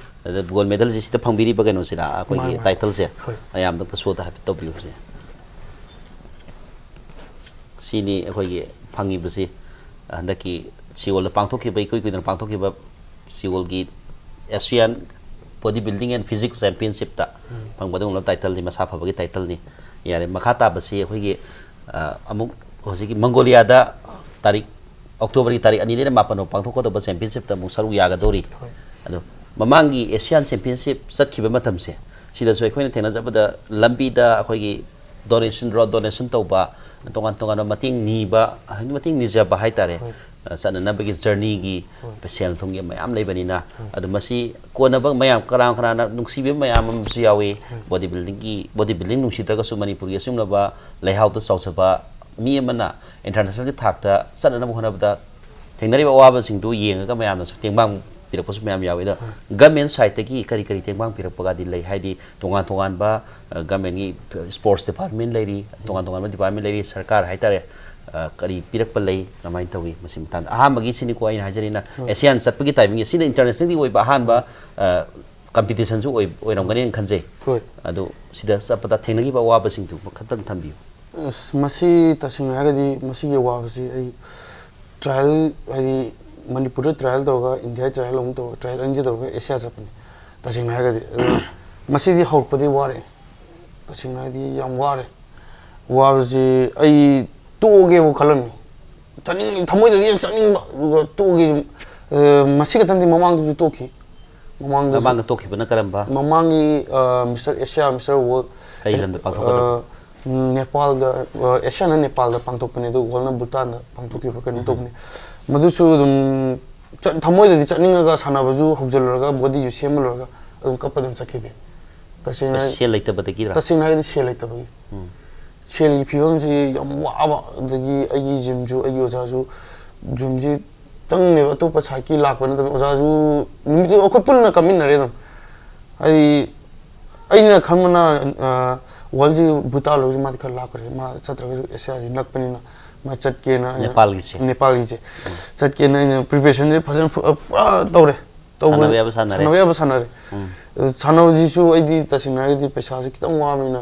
ꯑꯗ ꯒꯣꯜ ꯃꯦꯗꯜꯁꯦ ꯁꯤꯗ ꯐꯪꯕꯤꯔꯤꯕ ꯀꯩꯅꯣꯁꯤꯔ, ꯑꯩꯈꯣꯏꯒꯤ ꯃꯥꯅꯤ, ꯃꯥꯅꯤ꯫ ꯇꯥꯏꯇꯜꯁꯦ? ꯍꯣꯏ꯫ ꯃꯌꯥꯝꯗ ꯑꯝꯇ ꯁꯣꯗ ꯍꯥꯏꯐꯦꯠ ꯇꯧꯕꯤꯌꯨꯁꯦ꯫ ꯁꯤꯅꯤ ꯑꯩꯈꯣꯏꯒꯤ ꯐꯪꯉꯤꯕꯁꯤ꯫ ꯍꯟꯗꯛꯀꯤ ꯁꯤꯑꯣꯜꯗ ꯄꯥꯡꯊꯣꯛꯈꯤꯕ, ꯏꯀꯨꯏ ꯀꯨꯏꯗꯅ ꯄꯥꯡꯊꯣꯛꯈꯤꯕ ꯁꯤꯑꯣꯜꯒꯤ Asian Body Building and Physique Championshipꯇ ꯐꯪꯕ ꯑꯗꯨꯒꯨꯝꯂꯕ ꯇꯥꯏꯇꯜꯅꯤ, ꯃꯁꯥ ꯐꯕꯒꯤ ꯇꯥꯏꯇꯜꯅꯤ꯫ ꯌꯥꯔꯦ, ꯃꯈꯥ ꯇꯥꯕꯁꯤ ꯑꯩꯈꯣꯏꯒꯤ, ꯑ, ꯑꯃꯨꯛ ꯍꯧꯖꯤꯛꯀꯤ ꯃꯪꯒꯣꯂꯤꯌꯥꯗ ꯇꯥꯔꯤꯛ, ꯑꯣꯛꯇꯣꯕꯔꯒꯤ ꯇꯥꯔꯤꯛ ꯑꯅꯤꯗꯩꯅ ꯃꯥꯄꯟ ꯐꯥꯎ ꯄꯥꯡꯊꯣꯛꯀꯗꯧꯕ ꯆꯦꯝꯄꯤꯌꯟꯁꯤꯞꯇ ꯑꯃꯨꯛ ꯁꯔꯨꯛ ꯌꯥꯒꯗꯧꯔꯤ꯫ ꯑꯗꯣ ꯃꯃꯥꯡꯒꯤ ꯑꯦꯁꯤꯌꯥꯟ ꯆꯦꯝꯄꯤꯌꯟꯁꯤꯞ ꯆꯠꯈꯤꯕ ꯃꯇꯝꯁꯦ, ꯁꯤꯗꯁꯨ ꯑꯩꯈꯣꯏꯅ ꯊꯦꯡꯅꯖꯕꯗ ꯂꯝꯕꯤꯗ ꯑꯩꯈꯣꯏꯒꯤ ꯗꯣꯅꯦꯁꯟ, ꯔꯣꯠ ꯗꯣꯅꯦꯁꯟ ꯇꯧꯕ, ꯇꯣꯉꯥꯟ ꯇꯣꯉꯥꯟꯕ ꯃꯇꯦꯡ ꯅꯤꯕ, ꯍꯥꯏꯗꯤ ꯃꯇꯦꯡ ꯅꯤꯖꯕ ꯍꯥꯏꯇꯥꯔꯦ꯫ ꯍꯣꯏ꯫ ꯑ, ꯆꯠꯅꯅꯕꯒꯤ ꯖꯔꯅꯤꯒꯤ ꯍꯣꯏ꯫ ꯁꯦꯜ ꯊꯨꯝꯒꯤ ꯃꯌꯥꯝ ꯂꯩꯕꯅꯤꯅ, ꯍꯣꯏ꯫ ꯑꯗꯨ ꯃꯁꯤ ꯀꯣꯟꯅꯕ ꯃꯌꯥꯝ, ꯀꯅꯥ ꯀꯅꯥꯅ ꯅꯨꯡꯁꯤꯕꯤꯕ ꯃꯌꯥꯝ ꯑꯃꯁꯨ ꯌꯥꯎꯏ꯫ ꯍꯣꯏ꯫ ꯕꯣꯗꯤ ꯕꯤꯜꯗꯤꯡꯒꯤ, ꯕꯣꯗꯤ ꯕꯤꯜꯗꯤꯡ ꯅꯨꯡꯁꯤꯗ꯭ꯔꯒꯁꯨ ꯃꯅꯤꯄꯨꯔꯒꯤ ꯑꯁꯤꯒꯨꯝꯂꯕ ꯂꯩꯍꯥꯎꯗ ꯆꯥꯎꯖꯕ ꯃꯤ ꯑꯃꯅ ꯏꯟꯇꯔꯅꯦꯁꯅꯦꯜꯒꯤ ꯊꯥꯛꯇ ꯆꯠꯅꯅꯕ ꯍꯣꯠꯅꯕꯗ ꯊꯦꯡꯅꯔꯤꯕ ꯑꯋꯥꯕꯁꯤꯡꯗꯨ ꯌꯦꯡꯉꯒ ꯃꯌꯥꯝꯅꯁꯨ ꯇꯦꯡꯕꯥꯡ ꯄꯤꯔꯛꯄꯁꯨ ꯃꯌꯥꯝ ꯌꯥꯎꯏ꯫ ꯑꯗꯣ ꯍꯣꯏ꯫ ꯒꯃꯦꯟ ꯁꯥꯏꯠꯇꯒꯤ ꯀꯔꯤ ꯀꯔꯤ ꯇꯦꯡꯕꯥꯡ ꯄꯤꯔꯛꯄꯒꯗꯤ ꯂꯩ? ꯍꯥꯏꯗꯤ ꯇꯣꯉꯥꯟ ꯇꯣꯉꯥꯟꯕ, ꯑ, ꯒꯃꯦꯟꯒꯤ ꯁ꯭ꯄꯣꯔꯠꯁ ꯗꯤꯄꯥꯔꯠꯃꯦꯟ ꯂꯩꯔꯤ, ꯇꯣꯉꯥꯟ ꯇꯣꯉꯥꯟꯕ ꯗꯤꯄꯥꯔꯠꯃꯦꯟ ꯂꯩꯔꯤ, ꯁꯔꯀꯥꯔ ꯍꯥꯏꯇꯥꯔꯦ, ꯑ, ꯀꯔꯤ ꯄꯤꯔꯛꯄ ꯂꯩ, ꯀꯃꯥꯏꯅ ꯇꯧꯏ? ꯃꯁꯤ ꯃꯇꯥꯡꯗ ꯑꯍꯥꯟꯕꯒꯤꯁꯤꯅꯤꯀꯣ ꯑꯩꯅ ꯍꯥꯏꯖꯔꯤꯅ, ꯍꯣꯏ꯫ ꯑꯦꯁꯤꯌꯥꯟ ꯆꯠꯄꯒꯤ ꯇꯥꯏꯃꯤꯡꯁꯦ, ꯁꯤꯅ ꯏꯟꯇꯔꯅꯦꯁꯅꯦꯜꯒꯤ ꯑꯣꯏꯕ ꯑꯍꯥꯟꯕ, ꯑ, ꯀꯝꯄꯤꯇꯤꯁꯟꯁꯨ ꯑꯣꯏ-, ꯑꯣꯏꯔꯝꯒꯅꯤꯅ ꯈꯟꯖꯩ꯫ ꯍꯣꯏ꯫ ꯑꯗꯨ ꯁꯤꯗ ꯆꯠꯄꯗ ꯊꯦꯡꯅꯈꯤꯕ ꯑꯋꯥꯕꯁꯤꯡꯗꯨ ꯈꯛꯇꯪ ꯊꯝꯕꯤꯌꯨ꯫ ꯑꯁ, ꯃꯁꯤ ꯇꯁꯦꯡꯅ ꯍꯥꯏꯔꯒꯗꯤ ꯃꯁꯤꯒꯤ ꯑꯋꯥꯕꯁꯤ ꯑꯩ ꯇ꯭ꯔꯥꯏꯌꯦꯜ, ꯍꯥꯏꯗꯤ ꯃꯅꯤꯄꯨꯔꯗ ꯇ꯭ꯔꯥꯏꯌꯦꯜ ꯇꯧꯔꯒ, ꯏꯟꯗꯤꯌꯥ ꯇ꯭ꯔꯥꯏꯌꯦꯜ ꯑꯃꯨꯛ ꯇꯧꯔꯒ, ꯇ꯭ꯔꯥꯏꯌꯦꯜ ꯑꯅꯤꯁꯦ ꯇꯧꯔꯒ ꯑꯦꯁꯤꯌꯥ ꯆꯠꯄꯅꯤ꯫ ꯇꯁꯦꯡꯅ ꯍꯥꯏꯔꯒꯗꯤ, ꯑꯗꯨꯅ ꯃꯁꯤꯗꯤ ꯍꯧꯔꯛꯄꯗꯤ ꯋꯥꯔꯦ꯫ ꯇꯁꯦꯡꯅ ꯍꯥꯏꯗꯤ ꯌꯥꯝ ꯋꯥꯔꯦ꯫ ꯋꯥꯕꯁꯤ ꯑꯩ ꯇꯣꯛꯑꯒꯦꯕꯨ ꯈꯜꯂꯝꯃꯤ꯫ ꯆꯠꯅꯤꯡ-, ꯊꯃꯣꯏꯗꯗꯤ ꯌꯥꯝ ꯆꯠꯅꯤꯡꯕ, ꯑꯗꯨꯒ ꯇꯣꯛꯑꯒꯦ꯫ ꯑ, ꯃꯁꯤ ꯈꯛꯇꯪꯗꯤ ꯃꯃꯥꯡꯗꯁꯨ ꯇꯣꯛꯈꯤ꯫ ꯃꯃꯥꯡꯗꯁꯨ ꯃꯃꯥꯡꯗ ꯇꯣꯛꯈꯤꯕꯅ ꯀꯔꯝꯕ? ꯃꯃꯥꯡꯒꯤ, ꯑ, ꯃꯤꯁꯇꯔ ꯑꯦꯁꯤꯌꯥ, ꯃꯤꯁꯇꯔ ꯋꯥꯔꯜ, ꯀꯩ ꯂꯝꯗ ꯄꯥꯡꯊꯣꯛꯀꯗꯕ? ꯑ, ꯅꯦꯄꯥꯜꯗ, ꯑ, ꯑꯦꯁꯤꯌꯥꯅ ꯅꯦꯄꯥꯜꯗ ꯄꯥꯡꯊꯣꯛꯄꯅꯦ, ꯑꯗꯨꯒ ꯋꯥꯔꯜꯅ ꯚꯨꯇꯥꯟꯗ ꯄꯥꯡꯊꯣꯛꯈꯤꯕ ꯀꯩꯅꯣ ꯎꯝ꯫ ꯇꯧꯕꯅꯦ꯫ ꯃꯗꯨꯁꯨ ꯑꯗꯨꯝ ꯆꯠ-, ꯊꯃꯣꯏꯗꯗꯤ ꯆꯠꯅꯤꯡꯉꯒ ꯁꯥꯟꯅꯕꯁꯨ ꯍꯧꯖꯤꯜꯂꯨꯔꯒ, ꯕꯣꯗꯤꯁꯨ ꯁꯦꯝꯃ ꯂꯣꯏꯔꯒ ꯑꯗꯨꯝ ꯀꯞꯄ ꯑꯗꯨꯝ ꯆꯠꯈꯤꯗꯦ꯫ ꯇꯁꯦꯡꯅ ꯍꯥꯏ-, ꯁꯦꯜ ꯂꯩꯇꯕꯗꯒꯤꯔꯥ? ꯇꯁꯦꯡꯅ ꯍꯥꯏꯔꯒꯗꯤ ꯁꯦꯜ ꯂꯩꯇꯕꯒꯤ꯫ ꯎꯝ꯫ ꯁꯦꯜꯒꯤ ꯐꯤꯕꯝꯁꯤ ꯌꯥꯝ ꯋꯥꯕ, ꯑꯗꯒꯤ ꯑꯩꯒꯤ ꯖꯤꯝꯁꯨ, ꯑꯩꯒꯤ ꯑꯣꯖꯥꯁꯨ, ꯖꯤꯝꯁꯤ ꯈꯤꯇꯪꯅꯦꯕ, ꯑꯇꯣꯞꯄ ꯁꯥꯏꯠꯀꯤ ꯂꯥꯛꯄ ꯅꯠꯇꯕ, ꯑꯣꯖꯥꯁꯨ ꯅꯨꯃꯤꯠꯇꯨ ꯑꯩꯈꯣꯏ ꯄꯨꯟꯅ ꯀꯥꯃꯤꯟꯅꯔꯦ ꯑꯗꯨꯝ꯫ ꯍꯥꯏꯗꯤ ꯑꯩꯅ ꯈꯟꯕꯅ, ꯑ, ꯋꯥꯔꯜꯁꯤ ꯚꯨꯇꯥꯟ ꯂꯣꯏꯁꯤ ꯃꯥꯗꯤ ꯈꯔ ꯂꯥꯞꯈ꯭ꯔꯦ, ꯃꯥ ꯆꯠꯇ꯭ꯔꯒꯁꯨ ꯑꯦꯁꯤꯌꯥꯁꯤ ꯅꯛꯄꯅꯤꯅ ꯃꯥ ꯆꯠꯀꯦꯅ ꯑꯩꯅ ꯅꯦꯄꯥꯜꯒꯤꯁꯦ? ꯅꯦꯄꯥꯜꯒꯤꯁꯦ꯫ ꯎꯝ꯫ ꯆꯠꯀꯦꯅ ꯑꯩꯅ ꯄ꯭ꯔꯤꯄꯦꯔꯦꯁꯟꯁꯦ ꯐꯖꯅ ꯐꯨ-, ꯑ, ꯄꯨꯔꯥ ꯇꯧꯔꯦ꯫ ꯇꯧꯕ-, ꯁꯥꯟꯅꯕ ꯌꯥꯕ ꯁꯥꯟꯅꯔꯦ? ꯁꯥꯟꯅꯕ ꯌꯥꯕ ꯁꯥꯟꯅꯔꯦ꯫ ꯎꯝ꯫ ꯑꯗꯨ ꯁꯥꯟꯅꯕꯁꯤꯁꯨ ꯑꯩꯗꯤ ꯇꯁꯦꯡꯅ ꯍꯥꯏꯔꯒꯗꯤ ꯄꯩꯁꯥꯁꯦ ꯈꯤꯇꯪ ꯋꯥꯕꯅꯤꯅ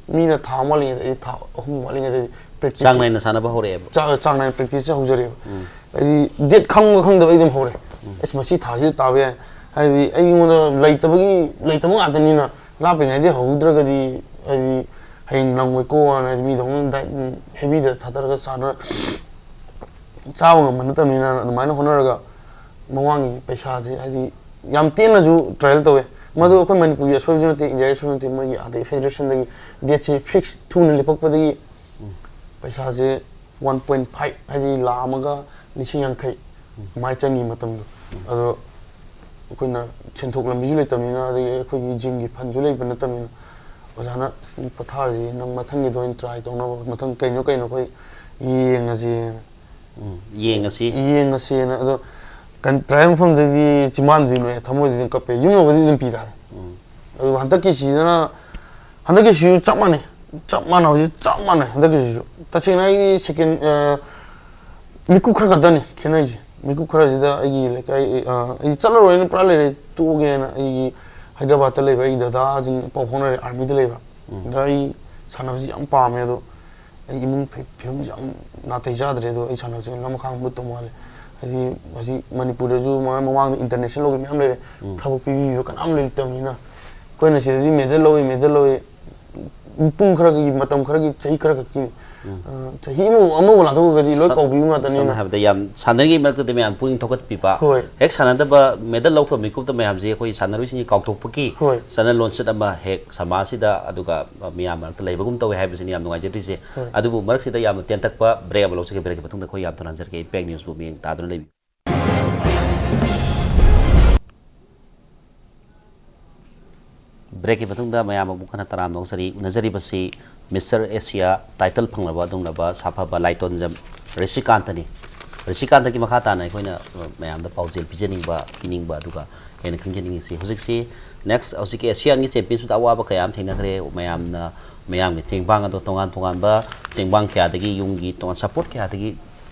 ꯃꯤꯅ ꯊꯥ ꯑꯃ ꯋꯥꯠꯂꯤꯉꯩꯗ ꯑꯩ ꯊꯥ ꯑꯍꯨꯝ ꯋꯥꯠꯂꯤꯉꯩꯗ ꯑꯩ ꯄ꯭ꯔꯦꯛꯇꯤꯁꯁꯦ ꯆꯥꯡ ꯅꯥꯏꯅ ꯁꯥꯟꯅꯕ ꯍꯧꯔꯛꯑꯦꯕ? ꯆꯥ-, ꯆꯥꯡ ꯅꯥꯏꯅ ꯄ꯭ꯔꯦꯛꯇꯤꯁꯁꯦ ꯍꯧꯖꯔꯛꯑꯦꯕ꯫ ꯎꯝ꯫ ꯍꯥꯏꯗꯤ ꯗꯦꯠ ꯈꯪꯕ ꯈꯪꯗꯕ ꯑꯩ ꯑꯗꯨꯝ ꯍꯧꯔꯦ꯫ ꯎꯝ꯫ ꯑꯁ, ꯃꯁꯤ ꯊꯥꯁꯤꯗ ꯇꯥꯕ ꯌꯥꯏ꯫ ꯍꯥꯏꯗꯤ ꯑꯩꯉꯣꯟꯗ ꯂꯩꯇꯕꯒꯤ, ꯂꯩꯇꯕ ꯉꯥꯛꯇꯅꯤꯅ ꯂꯥꯞꯄꯤꯉꯩꯗꯤ ꯍꯧꯗ꯭ꯔꯒꯗꯤ ꯍꯥꯏꯗꯤ ꯍꯌꯦꯡ ꯅꯪꯉꯣꯏꯀꯣꯅ ꯍꯥꯏꯗꯤ ꯃꯤꯗꯧꯅ ꯗꯥꯏꯠ ꯍꯦꯕꯤꯗ ꯊꯥꯗꯔꯒ ꯆꯥꯅ-, ꯆꯥꯕ ꯉꯝꯕ ꯅꯠꯇꯕꯅꯤꯅ ꯑꯗꯨꯃꯥꯏꯅ ꯍꯣꯠꯅꯔꯒ ꯃꯃꯥꯡꯒꯤ ꯄꯩꯁꯥꯁꯦ ꯍꯥꯏꯗꯤ ꯌꯥꯝ ꯇꯦꯟꯅꯁꯨ ꯇ꯭ꯔꯥꯏꯌꯦꯜ ꯇꯧꯋꯦ꯫ ꯃꯗꯨ ꯑꯩꯈꯣꯏ ꯃꯅꯤꯄꯨꯔꯒꯤ ꯑꯁꯣꯏꯕꯁꯨ ꯅꯠꯇꯦ, ꯏꯟꯗꯤꯌꯥꯒꯤ ꯑꯁꯣꯏꯕ ꯅꯠꯇꯦ, ꯃꯣꯏꯒꯤ ꯑꯥꯗꯒꯤ ꯐꯦꯗꯔꯦꯁꯟꯗꯒꯤ ꯗꯦꯠꯁꯦ ꯐꯤꯛꯁ ꯊꯨꯅ ꯂꯦꯞꯄꯛꯄꯗꯒꯤ ꯄꯩꯁꯥꯁꯦ ꯋꯥꯟ ꯄꯣꯏꯟ ꯐꯥꯏꯚ, ꯍꯥꯏꯗꯤ ꯂꯥꯈ ꯑꯃꯒ ꯂꯤꯁꯤꯡ ꯌꯥꯡꯈꯩ ꯑꯗꯨꯃꯥꯏꯅ ꯆꯪꯉꯤ ꯃꯇꯝꯗꯣ꯫ ꯑꯗꯣ ꯑꯩꯈꯣꯏꯅ ꯁꯦꯟꯊꯣꯛ ꯂꯝꯕꯤꯁꯨ ꯂꯩꯇꯕꯅꯤꯅ, ꯑꯗꯒꯤ ꯑꯩꯈꯣꯏꯒꯤ ꯖꯤꯝꯒꯤ ꯐꯟꯁꯨ ꯂꯩꯕ ꯅꯠꯇꯕꯅꯤꯅ, ꯑꯣꯖꯥꯅ "ꯑꯁ, ꯄꯣꯊꯥꯔꯁꯤ, ꯅꯪ ꯃꯊꯪꯒꯤꯗ ꯑꯣꯏꯅ ꯇ꯭ꯔꯥꯏ ꯇꯧꯅꯕ, ꯃꯊꯪ ꯀꯩꯅꯣ ꯀꯩꯅꯣ ꯑꯩꯈꯣꯏ ꯌꯦꯡꯉꯁꯤ, ꯎꯝ, ꯌꯦꯡꯉꯁꯤ꯫ ꯌꯦꯡꯉꯁꯤꯅ"꯫ ꯑꯗꯣ ꯇ꯭ꯔꯥꯏ ꯃꯐꯝꯗꯗꯤ ꯆꯤꯝꯕꯥꯟꯗꯤ ꯅꯣꯛꯑꯦ, ꯊꯃꯣꯏꯗꯤ ꯑꯗꯨꯝ ꯀꯞꯄꯦ꯫ ꯌꯨꯝ ꯌꯧꯕꯗꯤ ꯑꯗꯨꯝ ꯄꯤ ꯇꯥꯔꯦ꯫ ꯎꯝ, ꯑꯗꯨꯒ ꯍꯟꯗꯛꯀꯤꯁꯤꯗꯅ, ꯍꯟꯗꯛꯀꯤꯁꯤꯁꯨ ꯆꯞ ꯃꯥꯟꯅꯩ, ꯆꯞ ꯃꯥꯟꯅꯕꯁꯤ ꯆꯞ ꯃꯥꯟꯅꯩ꯫ ꯍꯟꯗꯛꯀꯤꯁꯤꯁꯨ ꯇꯁꯦꯡꯅ ꯑꯩꯒꯤ ꯁꯦꯀꯦꯟ, ꯃꯤꯀꯨꯞ ꯈꯔ ꯈꯛꯇꯅꯤ ꯈꯦꯠꯅꯔꯤꯁꯦ꯫ ꯃꯤꯀꯨꯞ ꯈꯔꯁꯤꯗ ꯑꯩꯒꯤ ꯂꯩꯀꯥꯏ, ꯑ, ꯑꯩ ꯆꯠꯂꯔꯣꯏꯅ ꯄꯨꯔꯥ ꯂꯩꯔꯦ, ꯇꯣꯛꯑꯒꯦꯅ ꯑꯩꯒꯤ ꯍꯥꯏꯗ꯭ꯔꯕꯥꯗꯇ ꯂꯩꯕ ꯑꯩꯒꯤ ꯗꯗꯥꯁꯤꯡ ꯄꯥꯎ ꯐꯥꯎꯅꯔꯦ, ꯑꯥꯔꯃꯤꯗ ꯂꯩꯕ꯫ ꯑꯗ ꯑꯩ ꯁꯥꯟꯅꯕꯁꯤ ꯌꯥꯝ ꯄꯥꯝꯃꯦ, ꯑꯗꯣ ꯑꯩ ꯏꯃꯨꯡ ꯐꯤ-, ꯐꯤꯕꯝꯁꯤ ꯌꯥꯝ ꯅꯥꯇꯩ ꯆꯥꯗ꯭ꯔꯦ꯫ ꯑꯗꯣ ꯑꯩ ꯁꯥꯟꯅꯕꯁꯤ ꯂꯝꯈꯥꯡ ꯃꯨꯠꯇꯧ ꯃꯥꯜꯂꯦ꯫ ꯍꯥꯏꯗꯤ ꯍꯧꯖꯤꯛ ꯃꯅꯤꯄꯨꯔꯗꯁꯨ ꯃꯃꯥꯡ, ꯃꯃꯥꯡꯗ ꯏꯟꯇꯔꯅꯦꯁꯅꯦꯜꯒꯤ ꯃꯌꯥꯝ ꯂꯩꯔꯦ, ꯊꯕꯛ ꯄꯤꯕꯤꯕ ꯀꯅꯥꯝ ꯂꯩꯇꯕꯅꯤꯅ, ꯑꯩꯈꯣꯏꯅ ꯁꯤꯗꯗꯤ ꯃꯦꯗꯜ ꯂꯧꯏ, ꯃꯦꯗꯜ ꯂꯧꯏ, ꯄꯨꯡ ꯈꯔꯒꯤ, ꯃꯇꯝ ꯈꯔꯒꯤ, ꯆꯍꯤ ꯈꯔ ꯈꯛꯀꯤꯅꯤ꯫ ꯑ, ꯆꯍꯤ ꯑꯃ, ꯑꯃꯕꯨ ꯂꯥꯟꯊꯣꯛꯈ꯭ꯔꯒꯗꯤ ꯂꯣꯏ ꯀꯥꯎꯕꯤꯕ ꯉꯥꯛꯇꯅꯤꯅ꯫ ꯁꯝꯅ ꯍꯥꯏꯔꯕꯗ ꯌꯥꯝ ꯁꯥꯟꯅꯔꯤꯉꯩ ꯃꯔꯛꯇꯗꯤ ꯃꯌꯥꯝ ꯄꯨꯛꯅꯤꯡ ꯊꯧꯒꯠꯄꯤꯕ, ꯍꯣꯏ꯫ ꯍꯦꯛ ꯁꯥꯟꯅꯗꯕ ꯃꯦꯗꯜ ꯂꯧꯊꯣꯛꯄ ꯃꯤꯀꯨꯞꯇ ꯃꯌꯥꯝꯁꯦ ꯑꯩꯈꯣꯏ ꯁꯥꯟꯅꯔꯣꯏꯁꯤꯡꯒꯤ ꯀꯥꯎꯊꯣꯛꯄꯒꯤ ꯍꯣꯏ꯫ ꯆꯠꯅ ꯂꯣꯟꯆꯠ ꯑꯃ ꯍꯦꯛ ꯁꯃꯥꯖꯁꯤꯗ ꯑꯗꯨꯒ ꯃꯤꯌꯥꯝ ꯃꯔꯛꯇ ꯂꯩꯕꯒꯨꯝ ꯇꯧꯋꯦ ꯍꯥꯏꯕꯁꯤꯅꯤ ꯌꯥꯝ ꯅꯨꯡꯉꯥꯏꯖꯗ꯭ꯔꯤꯁꯦ꯫ ꯍꯣꯏ꯫ ꯑꯗꯨꯕꯨ ꯃꯔꯛꯁꯤꯗ ꯌꯥꯝꯅ ꯇꯦꯟꯇꯛꯄ ꯕ꯭ꯔꯦꯛ ꯑꯃ ꯂꯧꯖꯒꯦ꯫ ꯕ꯭ꯔꯦꯛꯀꯤ ꯃꯇꯨꯡꯗ ꯑꯩꯈꯣꯏ ꯌꯥꯝ ꯊꯨꯅ ꯍꯟꯖꯔꯛꯀꯦ꯫ ꯏꯝꯄꯦꯛ ꯅ꯭ꯌꯨꯁꯄꯨ ꯃꯤꯠꯌꯦꯡ ꯇꯥꯗꯨꯅ ꯂꯩꯕꯤꯌꯨ꯫ ꯕ꯭ꯔꯦꯛꯀꯤ ꯃꯇꯨꯡꯗ ꯃꯌꯥꯝ ꯑꯃꯨꯛ ꯍꯟꯅ ꯇꯔꯥꯝꯅ ꯑꯣꯛꯆꯔꯤ꯫ ꯎꯅꯖꯔꯤꯕꯁꯤ ꯃꯤꯁꯇꯔ ꯑꯦꯁꯤꯌꯥ ꯇꯥꯏꯇꯜ ꯐꯪꯂꯕ ꯑꯗꯨꯒꯨꯝꯂꯕ ꯁꯥꯐꯕ ꯂꯥꯏꯇꯣꯟꯖꯝ ꯔꯤꯁꯤꯀꯥꯟꯇꯅꯤ꯫ ꯔꯤꯁꯤꯀꯥꯟꯇꯒꯤ ꯃꯈꯥ ꯇꯥꯅ ꯑꯩꯈꯣꯏꯅ ꯃꯌꯥꯝꯗ ꯄꯥꯎꯖꯦꯜ ꯄꯤꯖꯅꯤꯡꯕ, ꯄꯤꯅꯤꯡꯕ, ꯑꯗꯨꯒ ꯍꯦꯟꯅ ꯈꯪꯖꯅꯤꯡꯉꯤꯁꯤ ꯍꯧꯖꯤꯛꯁꯤ ꯅꯦꯛꯁ ꯍꯧꯖꯤꯛꯀꯤ ꯑꯦꯁꯤꯌꯥꯟꯒꯤ ꯆꯦꯝꯄꯤꯌꯟꯁꯤꯞꯇ ꯑꯋꯥꯕ ꯀꯌꯥ ꯑꯃ ꯊꯦꯡꯅꯈ꯭ꯔꯦ꯫ ꯃꯌꯥꯝꯅ, ꯃꯌꯥꯝꯒꯤ ꯇꯦꯡꯕꯥꯡ ꯑꯗꯣ ꯇꯣꯉꯥꯟ ꯇꯣꯉꯥꯟꯕ ꯇꯦꯡꯕꯥꯡ ꯀꯌꯥꯗꯒꯤ, ꯌꯨꯝꯒꯤ ꯇꯣꯉꯥꯟ ꯁꯄꯣꯔꯠ ꯀꯌꯥꯗꯒꯤ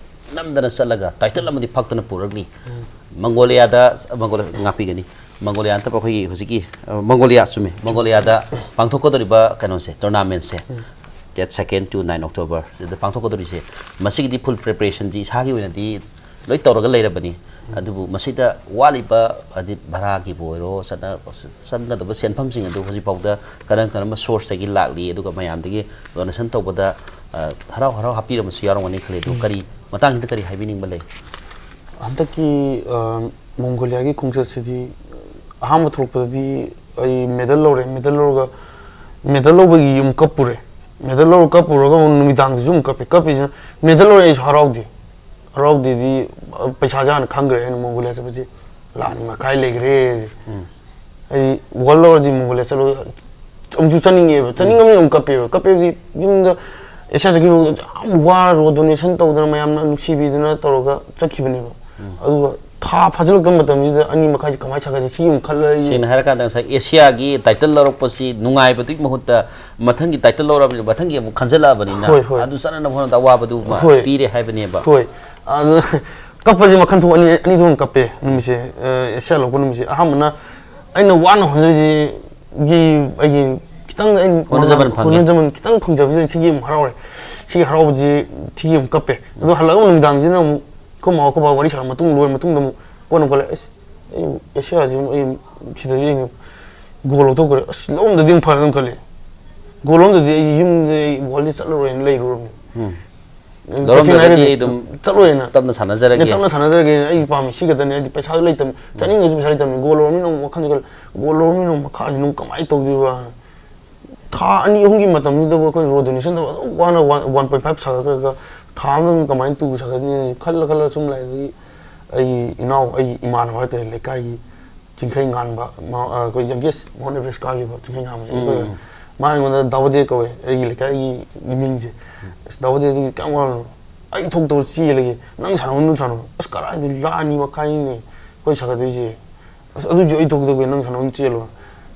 ꯅꯝꯗꯅ ꯆꯠꯂꯒ ꯇꯥꯏꯇꯜ ꯑꯃꯗꯤ ꯐꯛꯇꯅ ꯄꯨꯔꯛꯂꯤ꯫ ꯃꯪꯒꯣꯂꯤꯌꯥꯗ, ꯃꯪꯒꯣꯂꯤꯌꯥ ꯉꯥꯛꯄꯤꯒꯅꯤ꯫ ꯃꯪꯒꯣꯂꯤꯌꯥ ꯅꯠꯇꯕ ꯑꯩꯈꯣꯏꯒꯤ ꯍꯧꯖꯤꯛꯀꯤ, ꯑ, ꯃꯪꯒꯣꯂꯤꯌꯥ, ꯆꯨꯝꯃꯤ, ꯃꯪꯒꯣꯂꯤꯌꯥꯗ ꯄꯥꯡꯊꯣꯛꯀꯗꯧꯔꯤꯕ ꯀꯩꯅꯣꯁꯦ, ꯇꯣꯔꯅꯥꯃꯦꯟꯁꯦ, ꯗꯦꯠ ꯁꯦꯀꯦꯟ ꯇꯨ ꯅꯥꯏꯟ ꯑꯣꯛꯇꯣꯕꯔ ꯁꯤꯗ ꯄꯥꯡꯊꯣꯛꯀꯗꯧꯔꯤꯁꯦ, ꯃꯁꯤꯒꯤꯗꯤ ꯐꯨꯜ ꯄ꯭ꯔꯤꯄꯦꯔꯦꯁꯟꯁꯤ ꯏꯁꯥꯒꯤ ꯑꯣꯏꯅꯗꯤ ꯂꯣꯏ ꯇꯧꯔꯒ ꯂꯩꯔꯕꯅꯤ꯫ ꯑꯗꯨꯕꯨ ꯃꯁꯤꯗ ꯋꯥꯠꯂꯤꯕ, ꯍꯥꯏꯗꯤ ꯚꯔꯥꯒꯤꯕꯨ ꯑꯣꯏꯔꯣ, ꯆꯠꯅ-, ꯆꯪꯒꯗꯕ ꯁꯦꯟꯐꯝꯁꯤꯡ ꯑꯗꯨ ꯍꯧꯖꯤꯛꯐꯥꯎꯗ ꯀꯔꯝ ꯀꯔꯝꯕ ꯁꯣꯔꯁꯇꯒꯤ ꯂꯥꯛꯂꯤ, ꯑꯗꯨꯒ ꯃꯌꯥꯝꯗꯒꯤ ꯗꯣꯅꯦꯁꯟ ꯇꯧꯕꯗ, ꯑ, ꯍꯔꯥꯎ ꯍꯔꯥꯎ ꯍꯥꯞꯄꯤꯔꯝꯕꯁꯨ ꯌꯥꯎꯔꯝꯒꯅꯤ ꯈꯜꯂꯤ꯫ ꯑꯗꯨ ꯀꯔꯤ ꯃꯇꯥꯡꯁꯤꯗ ꯀꯔꯤ ꯍꯥꯏꯕꯤꯅꯤꯡꯕ ꯂꯩ? ꯍꯟꯗꯛꯀꯤ, ꯑ, ꯃꯣꯡꯒꯣꯂꯤꯌꯥꯒꯤ ꯈꯣꯡꯆꯠꯁꯤꯗꯤ ꯑꯍꯥꯟꯕ ꯊꯣꯛꯂꯛꯄꯗꯗꯤ ꯑꯩ ꯃꯦꯗꯜ ꯂꯧꯔꯦ꯫ ꯃꯦꯗꯜ ꯂꯧꯔꯒ, ꯃꯦꯗꯜ ꯂꯧꯕꯒꯤ ꯌꯨꯝ ꯀꯞꯄꯨꯔꯦ꯫ ꯃꯦꯗꯜ ꯂꯧꯔ ꯀꯞꯄꯨꯔꯒ ꯑꯃꯨꯛ ꯅꯨꯃꯤꯗꯥꯡꯗꯁꯨ ꯑꯃꯨꯛ ꯀꯞꯄꯦ꯫ ꯀꯞꯄꯤꯁꯤꯅ, ꯃꯦꯗꯜ ꯂꯧꯔꯦ ꯑꯩꯁꯨ ꯍꯔꯥꯎꯗꯦ꯫ ꯍꯔꯥꯎꯗꯦꯗꯤ, ꯑ, ꯄꯩꯁꯥꯁꯦ ꯍꯥꯟꯅ ꯈꯪꯈ꯭ꯔꯦ꯫ ꯑꯩꯅ ꯃꯣꯡꯒꯣꯂꯤꯌꯥ ꯆꯠꯄꯁꯦ ꯂꯥꯛ ꯑꯅꯤ ꯃꯈꯥꯏ ꯂꯩꯈ꯭ꯔꯦ꯫ ꯎꯝ꯫ ꯑꯩ ꯒꯣꯜ ꯂꯧꯔꯗꯤ ꯃꯣꯡꯒꯣꯂꯤꯌꯥ ꯆꯠꯂꯣ, ꯑꯃꯨꯛꯁꯨ ꯆꯠꯅꯤꯡꯉꯦꯕ꯫ ꯆꯠꯅꯤꯡꯉꯕꯅꯤꯅ ꯑꯃꯨꯛ ꯀꯞꯄꯦꯕ꯫ ꯀꯞꯄꯦꯕꯗꯤ ꯌꯨꯝꯗ ꯑꯦꯁꯤꯌꯥ ꯆꯠꯈꯤꯕ ꯌꯥꯝ ꯋꯥꯔ ꯔꯣ ꯗꯣꯅꯦꯁꯟ ꯇꯧꯗꯅ ꯃꯌꯥꯝꯅ ꯅꯨꯡꯁꯤꯕꯤꯗꯅ ꯇꯧꯔꯒ ꯆꯠꯈꯤꯕꯅꯦꯕ꯫ ꯑꯗꯨꯒ ꯊꯥ ꯐꯥꯖꯤꯜꯂꯛꯇꯕ ꯃꯇꯝꯁꯤꯗ ꯑꯅꯤ ꯃꯈꯥꯏꯁꯦ ꯀꯃꯥꯏꯅ ꯁꯥꯒꯠꯁꯦ? ꯁꯤꯒꯤ ꯑꯃꯨꯛ ꯈꯜꯂ ꯑꯩ ꯁꯦꯡꯅ ꯍꯥꯏꯔꯀꯥꯟꯗ ꯉꯁꯥꯏ ꯑꯦꯁꯤꯌꯥꯒꯤ ꯇꯥꯏꯇꯜ ꯂꯧꯔꯛꯄꯁꯤ ꯅꯨꯡꯉꯥꯏꯕꯗꯨꯒꯤ ꯃꯍꯨꯠꯇ ꯃꯊꯪꯒꯤ ꯇꯥꯏꯇꯜ ꯂꯧꯔꯕꯅꯤꯅ ꯃꯊꯪꯒꯤ ꯑꯃꯨꯛ ꯈꯟꯖꯜꯂꯛꯑꯕꯅꯤꯅ ꯍꯣꯏ, ꯍꯣꯏ꯫ ꯑꯗꯨ ꯆꯠꯅꯅꯕ ꯍꯣꯠꯅꯕꯗ ꯑꯋꯥꯕꯗꯨ ꯑꯃ ꯍꯣꯏ꯫ ꯄꯤꯔꯦ ꯍꯥꯏꯕꯅꯦꯕ꯫ ꯍꯣꯏ꯫ ꯑꯗꯨ ꯀꯞꯄꯁꯦ ꯃꯈꯜ ꯊꯣꯛ ꯑꯅꯤ, ꯑꯅꯤ ꯊꯣꯛꯅ ꯀꯞꯄꯦ ꯅꯨꯃꯤꯠꯁꯦ꯫ ꯑ, ꯑꯦꯁꯤꯌꯥ ꯂꯧꯔꯛꯄ ꯅꯨꯃꯤꯠꯁꯦ꯫ ꯑꯍꯥꯟꯕꯅ ꯑꯩꯅ ꯋꯥꯅ ꯍꯣꯠꯅꯖꯔꯤꯁꯤꯒꯤ ꯑꯩꯒꯤ ꯈꯤꯇꯪ ꯑꯩꯅ ꯍꯣꯠꯅꯖꯃꯟ ꯐꯪꯉꯦ꯫ ꯍꯣꯠꯅꯖꯃꯟ ꯈꯤꯇꯪ ꯐꯪꯖꯕꯁꯤꯗ ꯁꯤꯒꯤ ꯑꯃꯨꯛ ꯍꯔꯥꯎꯔꯦ꯫ ꯁꯤꯒꯤ ꯍꯔꯥꯎꯕꯁꯤ ꯁꯤꯒꯤ ꯑꯃꯨꯛ ꯀꯞꯄꯦ꯫ ꯑꯗꯣ ꯍꯜꯂꯛꯑꯒ ꯅꯨꯃꯤꯗꯥꯡꯁꯤꯅ ꯑꯃꯨꯛ ꯑꯩꯈꯣꯏ ꯃꯥ ꯑꯩꯈꯣꯏ ꯕꯥ ꯋꯥꯔꯤ ꯁꯥꯟꯅ ꯃꯇꯨꯡ, ꯂꯣꯏꯔ ꯃꯇꯨꯡꯗ ꯑꯃꯨꯛ ꯀꯣꯟꯅ ꯈꯜꯂꯦ, "ꯑꯁ, ꯑꯩ ꯑꯦꯁꯤꯌꯥꯁꯤ ꯑꯩ ꯁꯤꯗꯗꯤ ꯑꯩꯅ ꯒꯣꯜ ꯂꯧꯊꯣꯛꯈ꯭ꯔꯦ꯫ ꯑꯁ, ꯂꯧꯔꯝꯗꯗꯤ ꯑꯃꯨꯛ ꯐꯔꯦ" ꯑꯗꯨꯝ ꯈꯜꯂꯦ꯫ ꯒꯣꯜ ꯂꯧꯔꯝꯗꯗꯤ ꯑꯩ ꯌꯨꯝꯗ ꯑꯩ ꯋꯥꯔꯜꯗ ꯆꯠꯂꯔꯣꯏꯅ ꯂꯩꯔꯨꯔꯕꯅꯦ꯫ ꯎꯝ꯫ ꯇꯁꯦꯡꯅ ꯂꯧꯔꯝꯗ꯭ꯔꯒꯗꯤ ꯍꯥꯏꯔꯒꯗꯤ ꯑꯩ ꯑꯗꯨꯝ ꯆꯠꯂꯣꯏꯅ꯫ ꯇꯞꯅ ꯁꯥꯟꯅꯖꯔꯒꯦ꯫ ꯇꯞꯅ ꯁꯥꯟꯅꯖꯔꯒꯦ꯫ ꯑꯩ ꯄꯥꯝꯃꯤ ꯁꯤ ꯈꯛꯇꯅꯤ꯫ ꯍꯥꯏꯗꯤ ꯄꯩꯁꯥꯁꯨ ꯂꯩꯇꯕ, ꯆꯠꯅꯤꯡꯉꯁꯨ ꯄꯩꯁꯥ ꯂꯩꯇꯕꯅꯤ꯫ ꯒꯣꯜ ꯂꯧꯔꯃꯤꯅ ꯑꯃꯨꯛ ꯋꯥꯈꯜꯁꯦ ꯈꯜꯂꯦ, "ꯒꯣꯜ ꯂꯧꯔꯃꯤꯅ ꯑꯃꯨꯛ ꯃꯈꯥꯁꯤꯅ ꯑꯃꯨꯛ ꯀꯃꯥꯏꯅ ꯇꯧꯗꯣꯏꯕ?" ꯊꯥ ꯑꯅꯤ ꯑꯍꯨꯝꯒꯤ ꯃꯇꯝꯗꯨꯗꯕꯨ ꯑꯩꯈꯣꯏ ꯔꯣ ꯗꯣꯅꯦꯁꯟ ꯇꯧꯕ ꯑꯗꯨꯝ ꯋꯥꯅ ꯋꯥꯟ, ꯋꯥꯟ ꯄꯣꯏꯟ ꯐꯥꯏꯚ ꯁꯥꯒꯠꯈ꯭ꯔꯒ ꯊꯥ ꯑꯃꯗ ꯀꯃꯥꯏꯅ ꯇꯨ ꯁꯥꯒꯠꯅꯤ ꯈꯜꯂ ꯈꯜꯂ ꯁꯨꯝ ꯂꯩ꯫ ꯑꯗꯒꯤ ꯑꯩꯒꯤ ꯏꯅꯥꯎ, ꯑꯩꯒꯤ ꯏꯃꯥꯟꯅꯕ ꯍꯥꯏꯇꯥꯔꯦ, ꯂꯩꯀꯥꯏꯒꯤ ꯆꯤꯡꯈꯩ ꯉꯥꯟꯕ, ꯃꯥ-, ꯑ, ꯑꯩꯈꯣꯏ ꯌꯪꯒꯦꯁ ꯃꯥꯎꯟ ꯑꯦꯚꯔꯦꯁ ꯀꯥꯈꯤꯕ ꯆꯤꯡꯈꯩ ꯉꯥꯟꯕꯁꯦ꯫ ꯎꯝ꯫ ꯑꯩꯈꯣꯏ, ꯃꯥ ꯑꯩꯉꯣꯟꯗ "ꯗꯥ ꯕꯣꯗꯦ" ꯀꯧꯋꯦ, ꯑꯩꯒꯤ ꯂꯩꯀꯥꯏꯒꯤ ꯃꯤꯡꯁꯦ꯫ "ꯑꯁ, ꯗꯥ ꯕꯣꯗꯦ, ꯑꯗꯨꯒꯤ ꯀꯌꯥꯝ ꯋꯥꯔꯨꯅꯣ? ꯑꯩ ꯊꯣꯛꯇꯧ ꯆꯦꯜꯂꯒꯦ, ꯅꯪ ꯁꯥꯟꯅꯐꯝꯗ ꯑꯗꯨꯝ ꯁꯥꯟꯅꯧ"꯫ "ꯑꯁ, ꯀꯗꯥꯏꯗꯒꯤ ꯂꯥꯛ ꯑꯅꯤ ꯃꯈꯥꯏꯅꯤꯅꯦ ꯑꯩꯈꯣꯏ ꯁꯥꯒꯠꯇꯣꯏꯁꯦ"꯫ "ꯑꯁ, ꯑꯗꯨꯏꯁꯨ ꯑꯩ ꯊꯣꯛꯇꯧꯒꯦ, ꯅꯪ ꯁꯥꯟꯅꯐꯝ ꯆꯦꯜꯂꯣ,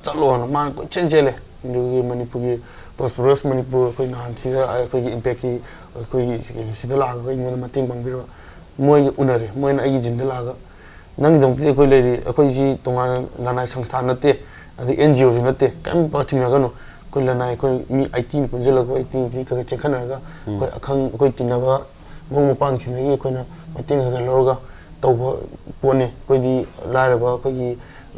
ꯆꯠꯂꯣꯅ"꯫ ꯃꯥꯅ ꯀꯣꯏꯆꯦꯟ ꯆꯦꯜꯂꯦ꯫ ꯑꯗꯨꯒꯤ ꯃꯅꯤꯄꯨꯔꯒꯤ ꯄ꯭ꯔꯣꯁꯄꯔꯁ ꯃꯅꯤꯄꯨꯔ, ꯑꯩꯈꯣꯏ ꯅꯍꯥꯟ ꯁꯤꯗ ꯑꯩꯈꯣꯏꯒꯤ ꯏꯝꯄꯦꯛꯀꯤ ꯑꯩꯈꯣꯏꯒꯤ ꯀꯩꯅꯣꯁꯤꯗ ꯂꯥꯛꯑꯒ ꯑꯩꯉꯣꯟꯗ ꯃꯇꯦꯡ ꯄꯥꯡꯕꯤꯔꯕ, ꯃꯣꯏꯒ ꯎꯅꯔꯦ꯫ ꯃꯣꯏꯅ ꯑꯩꯒꯤ ꯖꯤꯝꯗ ꯂꯥꯛꯑꯒ, "ꯅꯪꯒꯤꯗꯃꯛꯇꯗꯤ ꯑꯩꯈꯣꯏ ꯂꯩꯔꯤ, ꯑꯩꯈꯣꯏꯁꯤ ꯇꯣꯉꯥꯟꯅ ꯂꯅꯥꯏ ꯁꯪꯁꯊꯥꯟ ꯅꯠꯇꯦ, ꯑꯗꯩ ꯑꯦꯟ ꯖꯤ ꯑꯣꯁꯨ ꯅꯠꯇꯦ, ꯀꯔꯤꯝ ꯆꯤꯡꯅꯒꯅꯨ꯫ ꯑꯩꯈꯣꯏ ꯂꯅꯥꯏ, ꯑꯩꯈꯣꯏ ꯃꯤ ꯑꯩꯠꯇꯤꯟ ꯄꯨꯟꯁꯤꯜꯂꯒ, ꯑꯩꯠꯇꯤꯟꯗꯤ ꯈꯔ ꯈꯔ ꯆꯦꯟꯈꯠꯅꯔꯒ, ꯎꯝ꯫ ꯑꯩꯈꯣꯏ ꯑꯈꯪ ꯑꯩꯈꯣꯏ ꯇꯤꯟꯅꯕ ꯃꯔꯨꯞ ꯃꯄꯥꯡꯁꯤꯡꯗꯒꯤ ꯑꯩꯈꯣꯏꯅ ꯃꯇꯦꯡ ꯈꯔ ꯈꯔ ꯂꯧꯔꯒ ꯇꯧꯕ ꯄꯣꯠꯅꯤ꯫ ꯑꯩꯈꯣꯏꯗꯤ ꯂꯥꯏꯔꯕ, ꯑꯩꯈꯣꯏꯒꯤ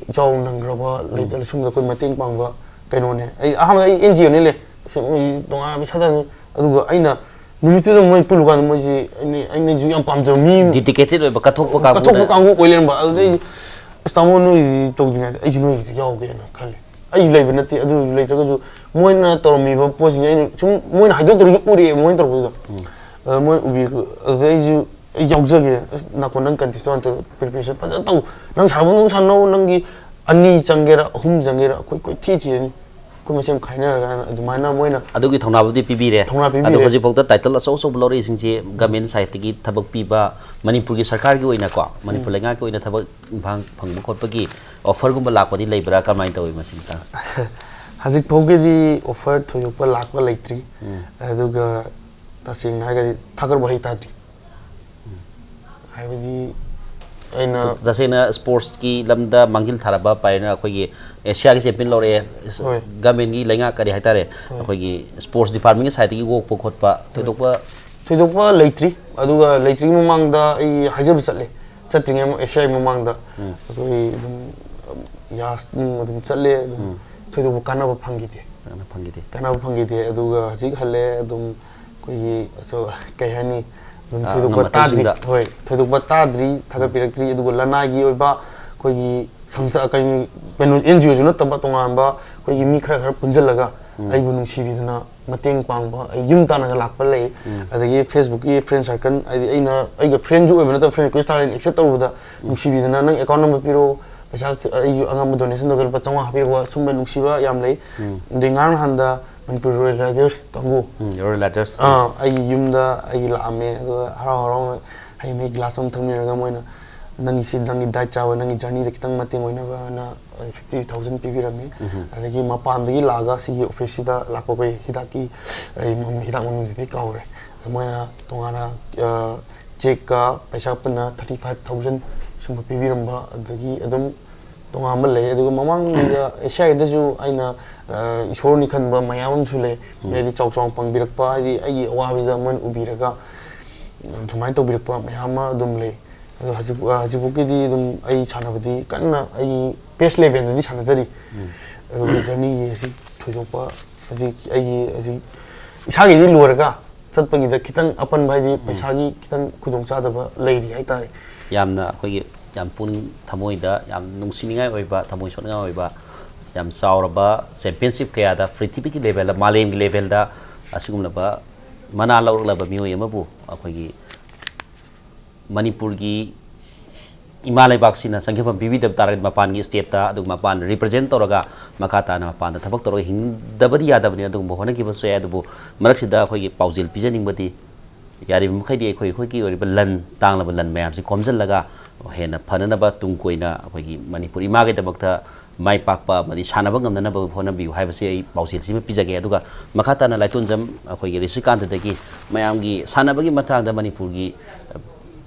ꯏꯆꯥꯎ ꯅꯪꯈ꯭ꯔꯕ, ꯂꯩꯇ ꯂꯩꯁꯨꯝꯗ ꯑꯩꯈꯣꯏ ꯃꯇꯦꯡ ꯄꯥꯡꯕ ꯀꯩꯅꯣꯅꯦ"꯫ ꯑꯩ ꯑꯍꯥꯟꯕꯗ ꯑꯩ ꯑꯦꯟ ꯖꯤ ꯑꯣꯅꯤ ꯂꯩ꯫ ꯑꯁ, ꯃꯣꯏ ꯇꯣꯉꯥꯟꯅ ꯄꯩꯁꯥ ꯇꯥꯟꯅꯤ꯫ ꯑꯗꯨꯒ ꯑꯩꯅ ꯅꯨꯃꯤꯠꯇꯨꯗ ꯃꯣꯏ ꯄꯨꯜꯂꯨꯀꯥꯟꯗ ꯃꯣꯏꯁꯤ ꯑꯩꯅ, ꯑꯩꯅꯁꯨ ꯌꯥꯝ ꯄꯥꯝꯖꯕ ꯃꯤ, dedicated ꯑꯣꯏꯕ, ꯀꯠꯊꯣꯛꯄ ꯀꯥꯡꯕꯨꯅ꯫ ꯀꯠꯊꯣꯛꯄ ꯀꯥꯡꯕꯨ ꯑꯣꯏ ꯂꯩꯔꯝꯕ꯫ ꯑꯗꯨꯗꯩ ꯑꯁ, ꯇꯥꯃꯣ, ꯅꯣꯏꯒꯤꯗꯤ ꯇꯧꯗ꯭ꯔꯤꯉꯩꯗ ꯑꯩꯁꯨ ꯅꯣꯏꯒꯤꯗꯤ ꯌꯥꯎꯒꯦꯅ ꯈꯜꯂꯦ꯫ ꯑꯩꯁꯨ ꯂꯩꯕ ꯅꯠꯇꯦ, ꯑꯗꯨ ꯑꯣꯏꯔꯁꯨ ꯂꯩꯇ꯭ꯔꯒꯁꯨ ꯃꯣꯏꯅ ꯇꯧꯔꯝꯃꯤꯕ ꯄꯣꯠꯁꯤꯡꯁꯦ ꯑꯩꯅ ꯁꯨꯝ, ꯃꯣꯏꯅ ꯍꯥꯏꯗꯣꯛꯇ꯭ꯔꯁꯨ ꯎꯔꯛꯑꯦ ꯃꯣꯏꯅ ꯇꯧꯔꯛꯄꯗꯨꯗ꯫ ꯑꯗ ꯃꯣꯏ ꯎꯕꯤ, ꯑꯗꯨꯗ ꯑꯩꯁꯨ, "ꯑꯩ ꯌꯥꯎꯖꯒꯦ, ꯑꯁ, ꯅꯥꯀꯣꯟ ꯅꯪ ꯀꯟꯇꯦꯁ ꯇꯧ, ꯄ꯭ꯔꯤꯄꯦꯔꯦꯁꯟ ꯐꯖꯅ ꯇꯧ, ꯅꯪ ꯁꯥꯟꯅꯕ ꯑꯗꯨꯝ ꯁꯥꯟꯅꯧ, ꯅꯪꯒꯤ ꯑꯅꯤ ꯆꯪꯒꯦꯔꯥ ꯑꯍꯨꯝ ꯆꯪꯒꯦꯔꯥ ꯑꯩꯈꯣꯏ ꯀꯣꯏꯊꯤ ꯊꯤꯔꯅꯤ, ꯑꯩꯈꯣꯏ ꯃꯁꯦꯟ ꯈꯥꯏꯅꯔꯒ" ꯑꯗꯨꯃꯥꯏꯅ ꯃꯣꯏꯅ ꯑꯗꯨꯒꯤ ꯊꯧꯅꯥꯕꯨꯗꯤ ꯄꯤꯕꯤꯔꯦ꯫ ꯊꯧꯅꯥ ꯄꯤꯕꯤꯔꯦ꯫ ꯑꯗꯣ ꯍꯧꯖꯤꯛꯐꯥꯎꯗ ꯇꯥꯏꯇꯜ ꯑꯆꯧ ꯑꯆꯧꯕ ꯂꯧꯔꯛꯏꯁꯤꯡꯁꯦ ꯒꯃꯦꯟ ꯁꯥꯏꯠꯇꯒꯤ ꯊꯕꯛ ꯄꯤꯕ, ꯃꯅꯤꯄꯨꯔꯒꯤ ꯁꯔꯀꯥꯔꯒꯤ ꯑꯣꯏꯅꯀꯣ, ꯃꯅꯤꯄꯨꯔ ꯎꯝ꯫ ꯂꯩꯉꯥꯛꯀꯤ ꯑꯣꯏꯅ ꯊꯕꯛ ꯏꯪꯈꯥꯡ ꯐꯪꯕ ꯈꯣꯠꯄꯒꯤ ꯑꯣꯐꯔꯒꯨꯝꯕ ꯂꯥꯛꯄꯗꯤ ꯂꯩꯕ꯭ꯔꯥ? ꯀꯃꯥꯏꯅ ꯇꯧꯋꯤ ꯃꯁꯤ ꯃꯇꯥꯡ? ꯍꯧꯖꯤꯛ ꯐꯥꯎꯒꯤꯗꯤ ꯑꯣꯐꯔ ꯊꯣꯏꯗꯣꯛꯄ ꯂꯥꯛꯄ ꯂꯩꯇ꯭ꯔꯤ꯫ ꯎꯝ꯫ ꯑꯗꯨꯒ ꯇꯁꯦꯡꯅ ꯍꯥꯏꯔꯒꯗꯤ ꯊꯥꯒꯠꯄ ꯍꯩ ꯇꯥꯗ꯭ꯔꯤ꯫ ꯍꯥꯏꯕꯗꯤ ꯑꯩꯅ ꯇ-, ꯇꯁꯦꯡꯅ ꯁ꯭ꯄꯣꯔꯠꯁꯀꯤ ꯂꯝꯗ ꯃꯥꯡꯖꯤꯜ ꯊꯥꯔꯕ ꯄꯥꯏꯅ ꯑꯩꯈꯣꯏꯒꯤ ꯑꯦꯁꯤꯌꯥꯒꯤ ꯆꯦꯝꯄꯤꯌꯟ ꯂꯧꯔꯛꯑꯦ꯫ ꯍꯣꯏ꯫ ꯒꯃꯦꯟꯒꯤ ꯂꯩꯉꯥꯛ ꯀꯔꯤ ꯍꯥꯏꯇꯥꯔꯦ, ꯍꯣꯏ꯫ ꯑꯩꯈꯣꯏꯒꯤ ꯁ꯭ꯄꯣꯔꯠꯁ ꯗꯤꯄꯥꯔꯠꯃꯦꯟꯒꯤ ꯁꯥꯏꯠꯇꯒꯤ ꯑꯣꯛꯄ ꯈꯣꯠꯄ ꯍꯣꯏ꯫ ꯊꯣꯏꯗꯣꯛꯄ ꯊꯣꯏꯗꯣꯛꯄ ꯂꯩꯇ꯭ꯔꯤ꯫ ꯑꯗꯨꯒ ꯂꯩꯇ꯭ꯔꯤꯉꯩ ꯃꯃꯥꯡꯗ ꯑꯩ ꯍꯥꯏꯖꯕ ꯆꯠꯂꯦ꯫ ꯆꯠꯇ꯭ꯔꯤꯉꯩ ꯃ-, ꯑꯦꯁꯤꯌꯥꯒꯤ ꯃꯃꯥꯡꯗ ꯎꯝ꯫ ꯑꯩꯈꯣꯏ ꯑꯗꯨꯝ ꯌꯥꯁ ꯅꯨꯡ ꯑꯗꯨꯝ ꯆꯠꯂꯦ꯫ ꯑꯗꯨꯝ ꯎꯝ꯫ ꯊꯣꯏꯗꯣꯛꯄ ꯀꯥꯟꯅꯕ ꯐꯪꯈꯤꯗꯦ꯫ ꯀꯥꯟꯅꯕ ꯐꯪꯈꯤꯗꯦ꯫ ꯀꯥꯟꯅꯕ ꯐꯪꯈꯤꯗꯦ꯫ ꯑꯗꯨꯒ ꯍꯧꯖꯤꯛ ꯍꯜꯂꯦ꯫ ꯑꯗꯨꯝ ꯑꯩꯈꯣꯏꯒꯤ ꯑꯁ-, ꯀꯩ ꯍꯥꯏꯅꯤ? ꯑꯗꯨꯝ ꯑ, ꯊꯣꯏꯗꯣꯛꯄ ꯇꯥꯗ꯭ꯔꯤ꯫ ꯑꯉꯝꯕꯊꯧꯁꯤꯡꯗ꯫ ꯍꯣꯏ, ꯊꯣꯏꯗꯣꯛꯄ ꯇꯥꯗ꯭ꯔꯤ, ꯊꯥꯒꯠꯄꯤꯔꯛꯇ꯭ꯔꯤ꯫ ꯑꯗꯨꯒ ꯂꯅꯥꯏꯒꯤ ꯑꯣꯏꯕ ꯑꯩꯈꯣꯏꯒꯤ ꯁꯪꯁ-, ꯀꯩꯅꯣ, ꯀꯩꯅꯣ, ꯑꯦꯟ ꯖꯤ ꯑꯣꯁꯨ ꯅꯠꯇꯕ ꯇꯣꯉꯥꯟꯕ ꯑꯩꯈꯣꯏꯒꯤ ꯃꯤ ꯈꯔ ꯈꯔ ꯄꯨꯟꯁꯤꯜꯂꯒ ꯎꯝ꯫ ꯑꯩꯕꯨ ꯅꯨꯡꯁꯤꯕꯤꯗꯅ ꯃꯇꯦꯡ ꯄꯥꯡꯕ, ꯑꯩ ꯌꯨꯝ ꯇꯥꯟꯅꯒ ꯂꯥꯛꯄ ꯂꯩ꯫ ꯎꯝ꯫ ꯑꯗꯒꯤ Facebook-ꯀꯤ friend circle, ꯍꯥꯏꯗꯤ ꯑꯩꯅ, ꯑꯩꯒ friend-ꯁꯨ ꯑꯣꯏꯕ ꯅꯠꯇꯕ, friend request ꯊꯥꯔꯒ ꯑꯩꯅ accept ꯇꯧꯔꯨꯕꯗ ꯎꯝ꯫ ꯅꯨꯡꯁꯤꯕꯤꯗꯅ "ꯅꯪ account number ꯄꯤꯔꯛꯑꯣ, ꯄꯩꯁꯥ ꯈꯤ-, ꯑꯩꯒꯤ ꯑꯉꯝꯕ donation ꯇꯧꯒꯦ, ꯂꯨꯄꯥ ꯆꯥꯝꯃꯉꯥ ꯍꯥꯞꯄꯤꯔꯛꯑꯣ", ꯁꯨꯝꯕ ꯅꯨꯡꯁꯤꯕ ꯌꯥꯝ ꯂꯩ꯫ ꯎꯝ꯫ ꯑꯗꯩ ꯉꯔꯥꯡ ꯅꯍꯥꯟꯗ ꯃꯅꯤꯄꯨꯔ Royal Riders ꯀꯥꯡꯕꯨ, ꯎꯝ, Royal Riders꯫ ꯑꯥ, ꯑꯩꯒꯤ ꯌꯨꯝꯗ ꯑꯩꯒꯤ ꯂꯥꯛꯑꯝꯃꯦ꯫ ꯑꯗꯨꯒ ꯍꯔꯥꯎ ꯍꯔꯥꯎꯅ ꯍꯩ ꯃꯍꯤ glass ꯑꯃ ꯊꯛꯃꯤꯟꯅꯔꯒ ꯃꯣꯏꯅ ꯅꯪꯒꯤ ꯁꯤ, ꯅꯪꯒꯤ diet ꯆꯥꯕ, ꯅꯪꯒꯤ journey-ꯗ ꯈꯤꯇꯪ ꯃꯇꯦꯡ ꯑꯣꯏꯅꯕꯅ fifty thousand ꯄꯤꯕꯤꯔꯝꯃꯤ꯫ ꯎꯝ꯫ ꯑꯗꯒꯤ ꯃꯄꯥꯟꯗꯒꯤ ꯂꯥꯛꯑꯒ ꯁꯤꯒꯤ office-ꯁꯤꯗ ꯂꯥꯛꯄ ꯑꯩꯈꯣꯏ ꯍꯤꯗꯥꯛꯀꯤ, ꯑꯩ ꯃꯃꯤꯡ, ꯍꯤꯗꯥꯛ ꯃꯃꯤꯡꯗꯨꯗꯤ ꯀꯥꯎꯔꯦ꯫ ꯃꯣꯏꯅ ꯇꯣꯉꯥꯟꯅ, ꯑ, check-ꯀ ꯄꯩꯁꯥ ꯄꯨꯟꯅ thirty five thousand ꯁꯨꯝꯕ ꯄꯤꯕꯤꯔꯝꯕ, ꯑꯗꯒꯤ ꯑꯗꯨꯝ ꯇꯣꯉꯥꯟꯕ ꯂꯩ꯫ ꯑꯗꯨꯒ ꯃꯃꯥꯡꯒꯤꯗ ꯑꯦꯁꯤꯌꯥꯒꯤꯗꯁꯨ ꯑꯩꯅ, ꯑ, ꯏꯁꯣꯔꯅꯤ ꯈꯟꯕ ꯃꯌꯥꯝ ꯑꯃꯁꯨ ꯂꯩ꯫ ꯎꯝ꯫ ꯍꯥꯏꯗꯤ ꯆꯥꯎ ꯆꯥꯎꯅ ꯄꯥꯡꯕꯤꯔꯛꯄ, ꯍꯥꯏꯗꯤ ꯑꯩꯒꯤ ꯑꯋꯥꯕꯁꯤꯗ ꯃꯣꯏꯅ ꯎꯕꯤꯔꯒ, ꯎꯝ, ꯁꯨꯃꯥꯏꯅ ꯇꯧꯕꯤꯔꯛꯄ ꯃꯌꯥꯝ ꯑꯃ ꯑꯗꯨꯝ ꯂꯩ꯫ ꯑꯗꯣ ꯍꯧꯖꯤꯛ, ꯑ, ꯍꯧꯖꯤꯛꯐꯥꯎꯒꯤꯗꯤ ꯑꯗꯨꯝ ꯑꯩ ꯁꯥꯟꯅꯕꯗꯤ ꯀꯟꯅ ꯑꯩꯒꯤ best level-ꯗꯗꯤ ꯁꯥꯟꯅꯖꯔꯤ꯫ ꯎꯝ꯫ ꯑꯗꯨꯒ journey-ꯁꯤ ꯊꯣꯏꯗꯣꯛꯄ ꯍꯧꯖꯤꯛ ꯑꯩꯒꯤ ꯍꯧꯖꯤꯛ ꯏꯁꯥꯒꯤꯗꯤ ꯂꯣꯏꯔꯒ ꯆꯠꯄꯒꯤꯗ ꯈꯤꯇꯪ ꯑꯄꯟꯕ, ꯍꯥꯏꯗꯤ ꯎꯝ꯫ ꯄꯩꯁꯥꯒꯤ ꯈꯤꯇꯪ ꯈꯨꯗꯣꯡꯆꯥꯗꯕ ꯂꯩꯔꯤ ꯍꯥꯏꯇꯥꯔꯦ꯫ ꯌꯥꯝꯅ ꯑꯩꯈꯣꯏꯒꯤ ꯌꯥꯝ ꯄꯨꯛꯅꯤꯡ ꯊꯃꯣꯏꯗ ꯌꯥꯝ ꯅꯨꯡꯁꯤꯅꯤꯡꯉꯥꯏ ꯑꯣꯏꯕ, ꯊꯃꯣꯏ ꯁꯣꯛꯅꯤꯡꯉꯥꯏ ꯑꯣꯏꯕ, ꯌꯥꯝ ꯆꯥꯎꯔꯕ ꯆꯦꯝꯄꯤꯌꯟꯁꯤꯞ ꯀꯌꯥꯗ, ꯄ꯭ꯔꯤꯊꯤꯕꯤꯒꯤ ꯂꯦꯚꯦꯜꯗ, ꯃꯥꯂꯦꯝꯒꯤ ꯂꯦꯚꯦꯜꯗ ꯑꯁꯤꯒꯨꯝꯂꯕ ꯃꯅꯥ ꯂꯧꯔꯛꯂꯕ ꯃꯤꯑꯣꯏ ꯑꯃꯕꯨ ꯑꯩꯈꯣꯏꯒꯤ ꯃꯅꯤꯄꯨꯔꯒꯤ ꯏꯃꯥ ꯂꯩꯕꯥꯛꯁꯤꯅ ꯆꯪꯖꯐꯝ ꯄꯤꯕꯤꯗꯕ ꯇꯥꯔꯒꯗꯤ, ꯃꯄꯥꯟꯒꯤ ꯁ꯭ꯇꯦꯠꯇ ꯑꯗꯨꯒ ꯃꯄꯥꯟ ꯔꯤꯄ꯭ꯔꯖꯦꯟ ꯇꯧꯔꯒ ꯃꯈꯥ ꯇꯥꯅ ꯃꯄꯥꯟꯗ ꯊꯕꯛ ꯇꯧꯔꯒ ꯍꯤꯡꯗꯕꯗꯤ ꯌꯥꯗꯕꯅꯤ꯫ ꯑꯗꯨꯒꯨꯝꯕ ꯍꯣꯠꯅꯈꯤꯕꯁꯨ ꯌꯥꯏ꯫ ꯑꯗꯨꯕꯨ ꯃꯔꯛꯁꯤꯗ ꯑꯩꯈꯣꯏꯒꯤ ꯄꯥꯎꯖꯦꯜ ꯄꯤꯖꯅꯤꯡꯕꯗꯤ, ꯌꯥꯔꯤꯕ ꯃꯈꯩꯗꯤ ꯑꯩꯈꯣꯏ, ꯑꯩꯈꯣꯏꯒꯤ ꯑꯣꯏꯔꯤꯕ ꯂꯟ, ꯇꯥꯡꯂꯕ ꯂꯟ ꯃꯌꯥꯝꯁꯤ ꯈꯣꯝꯖꯤꯜꯂꯒ ꯍꯦꯟꯅ ꯐꯅꯅꯕ, ꯇꯨꯡ ꯀꯣꯏꯅ ꯑꯩꯈꯣꯏꯒꯤ ꯃꯅꯤꯄꯨꯔ ꯏꯃꯥꯒꯤꯗꯃꯛꯇ ꯃꯥꯏ ꯄꯥꯛꯄ ꯑꯃꯗꯤ ꯁꯥꯟꯅꯕ ꯉꯝꯅꯅꯕ ꯍꯣꯠꯅꯕꯤꯌꯨ ꯍꯥꯏꯕꯁꯤ ꯑꯩ ꯄꯥꯎꯖꯦꯜꯁꯤꯃ ꯄꯤꯖꯒꯦ꯫ ꯑꯗꯨꯒ ꯃꯈꯥ ꯇꯥꯅ ꯂꯥꯏꯇꯣꯟꯖꯝ ꯑꯩꯈꯣꯏꯒꯤ ꯔꯤꯁꯤꯀꯥꯟꯇꯗꯒꯤ ꯃꯌꯥꯝꯒꯤ ꯁꯥꯟꯅꯕꯒꯤ ꯃꯇꯥꯡꯗ ꯃꯅꯤꯄꯨꯔꯒꯤ, ꯑ,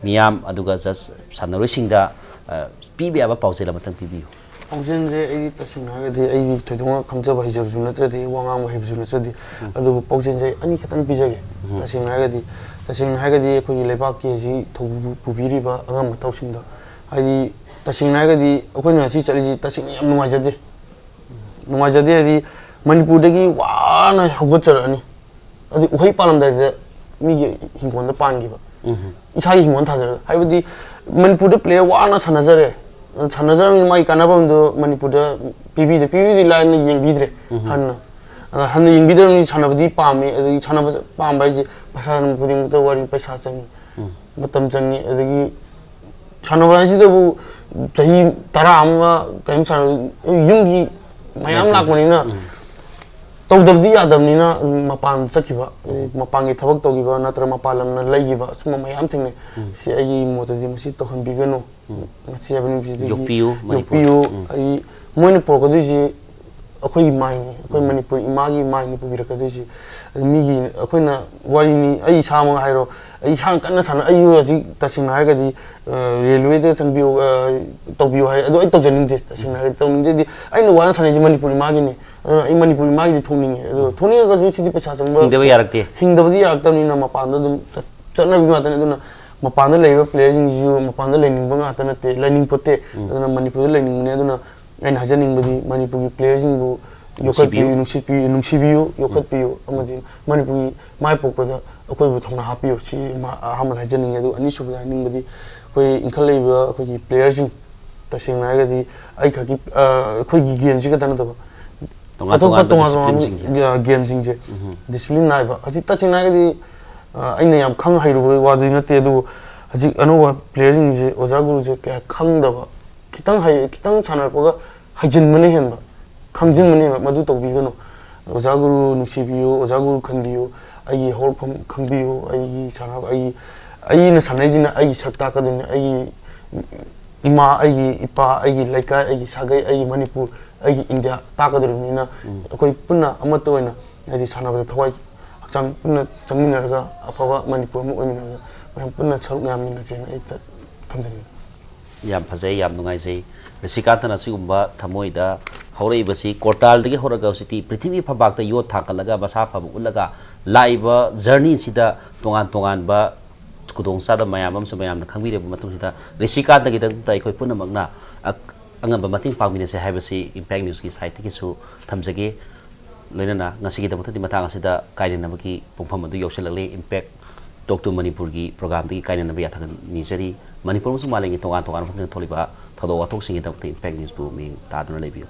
ꯃꯤꯌꯥꯝ ꯑꯗꯨꯒ ꯖꯁ ꯁꯥꯟꯅꯔꯣꯏꯁꯤꯡꯗ, ꯑ, ꯄꯤꯕ ꯌꯥꯕ ꯄꯥꯎꯖꯦꯜ ꯑꯃꯇꯪ ꯄꯤꯕꯤꯌꯨ꯫ ꯄꯥꯎꯖꯦꯜꯁꯦ ꯑꯩꯗꯤ ꯇꯁꯦꯡꯅ ꯍꯥꯏꯔꯒꯗꯤ ꯑꯩꯗꯤ ꯊꯣꯏꯗꯣꯛꯅ ꯈꯪꯖꯕ ꯍꯩꯖꯕꯁꯨ ꯅꯠꯆꯗꯦ, ꯋꯥ ꯉꯥꯡꯕ ꯍꯩꯕꯁꯨ ꯅꯠꯆꯗꯦ꯫ ꯎꯝ꯫ ꯑꯗꯨꯕꯨ ꯄꯥꯎꯖꯦꯜꯁꯦ ꯑꯩ ꯑꯅꯤ ꯈꯛꯇꯪ ꯄꯤꯖꯒꯦ꯫ ꯎꯝ꯫ ꯇꯁꯦꯡꯅ ꯍꯥꯏꯔꯒꯗꯤ, ꯇꯁꯦꯡꯅ ꯍꯥꯏꯔꯒꯗꯤ ꯑꯩꯈꯣꯏꯒꯤ ꯂꯩꯕꯥꯛꯀꯤ ꯑꯁꯤ ꯊꯧꯕꯨ-, ꯄꯨꯕꯤꯔꯤꯕ ꯑꯉꯝ ꯑꯊꯧꯁꯤꯡꯗ, ꯍꯥꯏꯗꯤ ꯇꯁꯦꯡꯅ ꯍꯥꯏꯔꯒꯗꯤ ꯑꯩꯈꯣꯏꯅ ꯉꯁꯤ ꯆꯠꯂꯤꯁꯤ ꯇꯁꯦꯡꯅ ꯌꯥꯝ ꯅꯨꯡꯉꯥꯏꯖꯗꯦ꯫ ꯅꯨꯡꯉꯥꯏꯖꯗꯦ ꯍꯥꯏꯗꯤ ꯃꯅꯤꯄꯨꯔꯗꯒꯤ ꯋꯥꯅ ꯍꯧꯒꯠꯆꯔꯛꯑꯅꯤ, ꯑꯗꯩ ꯎꯍꯩ ꯄꯥꯜꯂꯝꯗꯥꯏꯗ ꯃꯤꯒꯤ ꯍꯤꯡꯒꯣꯜꯗ ꯄꯥꯟꯈꯤꯕ, ꯎꯝ꯫ ꯏꯁꯥꯒꯤ ꯍꯤꯡꯒꯣꯜ ꯊꯥꯖꯔꯒ, ꯍꯥꯏꯕꯗꯤ ꯃꯅꯤꯄꯨꯔꯗ ꯄ꯭ꯂꯦꯌꯔ ꯋꯥꯅ ꯁꯥꯟꯅꯖꯔꯦ, ꯁꯥꯟꯅꯖꯔꯕꯅꯤꯅ ꯃꯥꯒꯤ ꯀꯥꯟꯅꯐꯝꯗꯣ ꯃꯅꯤꯄꯨꯔꯗ ꯄꯤꯕꯤꯗꯦ, ꯄꯤꯕꯤꯗꯤ ꯂꯥꯏꯔꯅ ꯌꯦꯡꯕꯤꯗ꯭ꯔꯦ꯫ ꯎꯝ꯫ ꯍꯟꯅ, ꯑꯗ ꯍꯟꯅ ꯌꯦꯡꯕꯤꯗ꯭ꯔꯕꯅꯤ꯫ ꯁꯥꯟꯅꯕꯗꯤ ꯄꯥꯝꯃꯤ, ꯑꯗꯒꯤ ꯁꯥꯟꯅꯕ ꯄꯥꯝꯕ ꯍꯥꯏꯁꯦ ꯄꯩꯁꯥ ꯈꯨꯗꯤꯡꯃꯛꯇ ꯋꯥꯔꯤ, ꯄꯩꯁꯥ ꯆꯪꯉꯤ, ꯎꯝ꯫ ꯃꯇꯝ ꯆꯪꯉꯤ, ꯑꯗꯒꯤ ꯁꯥꯟꯅꯕ ꯍꯥꯏꯁꯤꯗꯕꯨ ꯆꯍꯤ ꯇꯔꯥ ꯑꯃ ꯀꯔꯤꯝ ꯁꯥꯟꯅ-, ꯌꯨꯝꯒꯤ ꯃꯌꯥꯝ ꯂꯥꯛꯄꯅꯤꯅ, ꯎꯝ꯫ ꯇꯧꯗꯕꯗꯤ ꯌꯥꯗꯕꯅꯤꯅ, ꯃꯄꯥꯟ ꯆꯠꯈꯤꯕ, ꯃꯄꯥꯟꯒꯤ ꯊꯕꯛ ꯇꯧꯈꯤꯕ ꯅꯠꯇ꯭ꯔꯒ ꯃꯄꯥꯟ ꯂꯝꯅ ꯂꯩꯈꯤꯕ, ꯁꯨꯝꯕ ꯃꯌꯥꯝ ꯊꯦꯡꯅꯩ꯫ ꯎꯝ꯫ ꯁꯤ ꯑꯩꯒꯤ ꯃꯣꯠꯇꯗꯤ ꯃꯁꯤ ꯇꯧꯍꯟꯕꯤꯒꯅꯨ꯫ ꯎꯝ꯫ ꯃꯁꯤ ꯍꯥꯏꯕ ꯅꯨꯄꯤꯁꯤꯗꯒꯤ ꯌꯣꯛꯄꯤꯌꯨ, ꯃꯅꯤꯄꯨꯔ꯫ ꯌꯣꯛꯄꯤꯌꯨ꯫ ꯎꯝ꯫ ꯑꯩ, ꯃꯣꯏꯅ ꯄꯨꯔꯛꯀꯗꯣꯏꯁꯤ ꯑꯩꯈꯣꯏꯒꯤ ꯃꯥꯏꯅꯤ, ꯑꯩꯈꯣꯏ ꯎꯝ꯫ ꯃꯅꯤꯄꯨꯔ ꯏꯃꯥꯒꯤ ꯃꯥꯏꯅꯤ ꯄꯨꯕꯤꯔꯛꯀꯗꯣꯏꯁꯤ꯫ ꯑꯗꯨ ꯃꯤꯒꯤ, ꯑꯩꯈꯣꯏꯅ ꯋꯥꯔꯤꯅꯤ, ꯑꯩ ꯏꯁꯥꯃꯛ ꯍꯥꯏꯔꯣ, ꯑꯩ ꯏꯁꯥꯅ ꯀꯟꯅ ꯁꯥꯟꯅ-, ꯑꯩꯁꯨ ꯍꯧꯖꯤꯛ ꯇꯁꯦꯡꯅ ꯍꯥꯏꯔꯒꯗꯤ, ꯑ, ꯔꯦꯜꯋꯦꯗ ꯆꯪꯕꯤꯌꯨ, ꯑ, ꯇꯧꯕꯤꯌꯨ ꯍꯥꯏ, ꯑꯗꯣ ꯑꯩ ꯇꯧꯖꯅꯤꯡꯗꯦ, ꯇꯁꯦꯡꯅ ꯍꯥꯏꯔꯒꯗꯤ ꯇꯧꯅꯤꯡꯗꯦꯗꯤ꯫ ꯑꯩꯅ ꯋꯥꯅ ꯁꯥꯟꯅꯩꯁꯦ ꯃꯅꯤꯄꯨꯔ ꯏꯃꯥꯒꯤꯅꯤ꯫ ꯑꯗꯨꯅ ꯑꯩ ꯃꯅꯤꯄꯨꯔ ꯏꯃꯥꯒꯤꯗꯤ ꯊꯣꯛꯅꯤꯡꯉꯦ꯫ ꯑꯗꯣ ꯊꯣꯛꯅꯤꯡꯉꯒꯁꯨ ꯁꯤꯗꯤ ꯄꯩꯁꯥ ꯆꯪꯕ, ꯍꯤꯡꯗꯕ ꯌꯥꯔꯛꯇꯦ꯫ ꯍꯤꯡꯗꯕꯗꯤ ꯌꯥꯔꯛꯇꯕꯅꯤꯅ ꯃꯄꯥꯟꯗ ꯑꯗꯨꯝ ꯆꯠ-, ꯆꯠꯅꯕꯤ ꯉꯥꯛꯇꯅꯤ꯫ ꯑꯗꯨꯅ ꯃꯄꯥꯟꯗ ꯂꯩꯔꯤꯕ ꯄ꯭ꯂꯦꯌꯔꯁꯤꯡꯁꯤꯁꯨ ꯃꯄꯥꯟꯗ ꯂꯩꯅꯤꯡꯕ ꯉꯥꯛꯇ ꯅꯠꯇꯦ, ꯂꯩꯅꯤꯡꯄꯣꯠꯇꯦ꯫ ꯎꯝ꯫ ꯑꯗꯨꯅ ꯃꯅꯤꯄꯨꯔꯗ ꯂꯩꯅꯤꯡꯕꯅꯦ꯫ ꯑꯗꯨꯅ ꯑꯩꯅ ꯍꯥꯏꯖꯅꯤꯡꯕꯗꯤ ꯃꯅꯤꯄꯨꯔꯒꯤ ꯄ꯭ꯂꯦꯌꯔꯁꯤꯡꯕꯨ ꯅꯨꯡꯁꯤꯕꯤꯌꯨ꯫ ꯌꯣꯛꯈꯠꯄꯤꯌꯨ, ꯅꯨꯡꯁꯤꯠꯄꯤꯌꯨ, ꯅꯨꯡꯁꯤꯕꯤꯌꯨ, ꯎꯝ꯫ ꯌꯣꯛꯈꯠꯄꯤꯌꯨ, ꯑꯃꯗꯤ ꯃꯅꯤꯄꯨꯔꯒꯤ ꯃꯥꯏ ꯄꯣꯛꯄꯗ ꯑꯩꯈꯣꯏꯕꯨ ꯊꯧꯅꯥ ꯍꯥꯞꯄꯤꯌꯨ꯫ ꯁꯤ ꯑꯃ ꯑꯍꯥꯟꯕꯗ ꯍꯥꯏꯖꯅꯤꯡꯉꯦ꯫ ꯑꯗꯨꯒ ꯑꯅꯤꯁꯨꯕꯗ ꯍꯥꯏꯅꯤꯡꯕꯗꯤ ꯑꯩꯈꯣꯏ ꯏꯟꯈꯠꯂꯛꯏꯕ ꯑꯩꯈꯣꯏꯒꯤ ꯄ꯭ꯂꯦꯌꯔꯁꯤꯡ, ꯇꯁꯦꯡꯅ ꯍꯥꯏꯔꯒꯗꯤ ꯑꯩ ꯈꯛꯀꯤ, ꯑ, ꯑꯩꯈꯣꯏꯒꯤ ꯒꯦꯝꯁꯤ ꯈꯛꯇ ꯅꯠꯇꯕ, ꯇꯣꯉꯥꯟ ꯑꯇꯣꯞꯄ ꯇꯣꯉꯥꯟꯕ ꯇꯣꯉꯥꯟ ꯇꯣꯉꯥꯟꯕ ꯗꯤꯁꯤꯄ꯭ꯂꯤꯟꯁꯤꯡꯁꯦ꯫ ꯒꯦꯝꯁꯤꯡꯁꯦ, ꯎꯝ꯫ ꯗꯤꯁꯤꯄ꯭ꯂꯤꯟ ꯅꯥꯏꯕ꯫ ꯍꯧꯖꯤꯛ ꯇꯁꯦꯡꯅ ꯍꯥꯏꯔꯒꯗꯤ, ꯑ, ꯑꯩꯅ ꯌꯥꯝ ꯈꯪ ꯍꯩꯔꯨꯕꯒꯤ ꯋꯥꯗꯨꯗꯤ ꯅꯠꯇꯦ, ꯑꯗꯨꯕꯨ ꯍꯧꯖꯤꯛ ꯑꯅꯧꯕ ꯄ꯭ꯂꯦꯌꯔꯁꯤꯡꯁꯦ ꯑꯣꯖꯥ ꯒꯨꯔꯨꯁꯦ ꯀꯌꯥ ꯈꯪꯗꯕ, ꯈꯤꯇꯪ ꯍꯩ, ꯈꯤꯇꯪ ꯁꯥꯟꯅꯔꯛꯄꯒ ꯍꯩꯖꯤꯟꯕꯅ ꯍꯦꯟꯕ, ꯈꯪꯖꯤꯟꯕꯅ ꯍꯦꯟꯕ꯫ ꯃꯗꯨ ꯇꯧꯕꯤꯒꯅꯨ꯫ ꯑꯣꯖꯥ ꯒꯨꯔꯨ ꯅꯨꯡꯁꯤꯕꯤꯌꯨ, ꯑꯣꯖꯥ ꯒꯨꯔꯨ ꯈꯟꯕꯤꯌꯨ, ꯑꯩꯒꯤ ꯍꯧꯔꯛꯐꯝ ꯈꯪꯕꯤꯌꯨ, ꯑꯩꯒꯤ ꯁꯥꯟꯅꯕ, ꯑꯩꯒꯤ, ꯑꯩꯅ ꯁꯥꯟꯅꯔꯤꯁꯤꯅ ꯑꯩꯒꯤ ꯁꯛ ꯇꯥꯛꯀꯗꯣꯏꯅꯤ, ꯑꯩꯒꯤ ꯏꯃꯥ, ꯑꯩꯒꯤ ꯏꯄꯥ, ꯑꯩꯒꯤ ꯂꯩꯀꯥꯏ, ꯑꯩꯒꯤ ꯁꯥꯒꯩ, ꯑꯩꯒꯤ ꯃꯅꯤꯄꯨꯔ, ꯑꯩꯒꯤ ꯏꯟꯗꯤꯌꯥ ꯇꯥꯛꯀꯗꯧꯔꯤꯕꯅꯤꯅ, ꯎꯝ꯫ ꯑꯩꯈꯣꯏ ꯄꯨꯟꯅ ꯑꯃꯠꯇ ꯑꯣꯏꯅ, ꯍꯥꯏꯗꯤ, ꯁꯥꯟꯅꯕꯗ ꯊꯋꯥꯏ ꯍꯛꯆꯥꯡ ꯄꯨꯟꯅ ꯆꯪꯃꯤꯟꯅꯔꯒ ꯑꯐꯕ ꯃꯅꯤꯄꯨꯔ ꯑꯃ ꯑꯣꯏꯃꯤꯟꯅꯕꯗ ꯃꯌꯥꯝ ꯄꯨꯟꯅ ꯁꯔꯨꯛ ꯌꯥꯃꯤꯟꯅꯁꯦꯅ ꯑꯩ ꯊꯝꯖꯅꯤꯡꯉꯤ꯫ ꯌꯥꯝ ꯐꯖꯩ, ꯌꯥꯝ ꯅꯨꯡꯉꯥꯏꯖꯩ꯫ ꯔꯤꯁꯤꯀꯥꯟꯇꯅ ꯑꯁꯤꯒꯨꯝꯕ ꯊꯃꯣꯏꯗ ꯍꯧꯔꯛꯏꯕꯁꯤ, ꯀꯣꯔꯇꯥꯜꯗꯒꯤ ꯍꯧꯔꯒ ꯍꯧꯖꯤꯛꯇꯤ ꯄ꯭ꯔꯤꯊꯤꯕꯤ ꯐꯝꯄꯥꯛꯇ ꯌꯣꯠ ꯊꯥꯡꯒꯠꯂꯒ ꯃꯁꯥ ꯐꯕ ꯎꯠꯂꯒ ꯂꯥꯛꯏꯕ ꯖꯔꯅꯤꯁꯤꯗ ꯇꯣꯉꯥꯟ ꯇꯣꯉꯥꯟꯕ ꯈꯨꯗꯣꯡꯆꯥꯗꯕ ꯃꯌꯥꯝ ꯑꯃꯁꯨ ꯃꯌꯥꯝꯅ ꯈꯪꯕꯤꯔꯕ ꯃꯇꯨꯡꯁꯤꯗ, ꯔꯤꯁꯤꯀꯥꯟꯇꯒꯤꯗꯃꯛꯇ ꯑꯩꯈꯣꯏ ꯄꯨꯝꯅꯃꯛꯅ ꯑ-, ꯑꯉꯝꯕ ꯃꯇꯦꯡ ꯄꯥꯡꯃꯤꯟꯅꯁꯦ ꯍꯥꯏꯕꯁꯤ ꯏꯝꯄꯦꯛ ꯅ꯭ꯌꯨꯁꯀꯤ ꯁꯥꯏꯠꯇꯒꯤꯁꯨ ꯊꯝꯖꯒꯦ꯫ ꯂꯣꯏꯅꯅ ꯉꯁꯤꯒꯤꯗꯃꯛꯇꯗꯤ ꯃꯇꯥꯡ ꯑꯁꯤꯗ ꯀꯥꯏꯅꯅꯕꯒꯤ ꯄꯨꯡꯐꯝ ꯑꯗꯨ ꯌꯧꯁꯤꯜꯂꯛꯂꯦ꯫ ꯏꯝꯄꯦꯛ ꯇꯣꯛ ꯇꯨ ꯃꯅꯤꯄꯨꯔꯒꯤ ꯄ꯭ꯔꯣꯒ꯭ꯔꯥꯝꯗꯒꯤ ꯀꯥꯏꯅꯅꯕ ꯌꯥꯊꯪ ꯅꯤꯖꯔꯤ꯫ ꯃꯅꯤꯄꯨꯔ ꯑꯃꯁꯨꯡ ꯃꯥꯂꯦꯝꯒꯤ ꯇꯣꯉꯥꯟ ꯇꯣꯉꯥꯟꯕ ꯃꯐꯝꯁꯤꯡꯗ ꯊꯣꯛꯂꯤꯕ ꯊꯧꯗꯣꯛ ꯋꯥꯊꯣꯛꯁꯤꯡꯒꯤꯗꯃꯛꯇ ꯏꯝꯄꯦꯛ ꯅ꯭ꯌꯨꯁꯄꯨ ꯃꯤꯠꯌꯦꯡ ꯇꯥꯗꯨꯅ ꯂꯩꯕꯤꯌꯨ꯫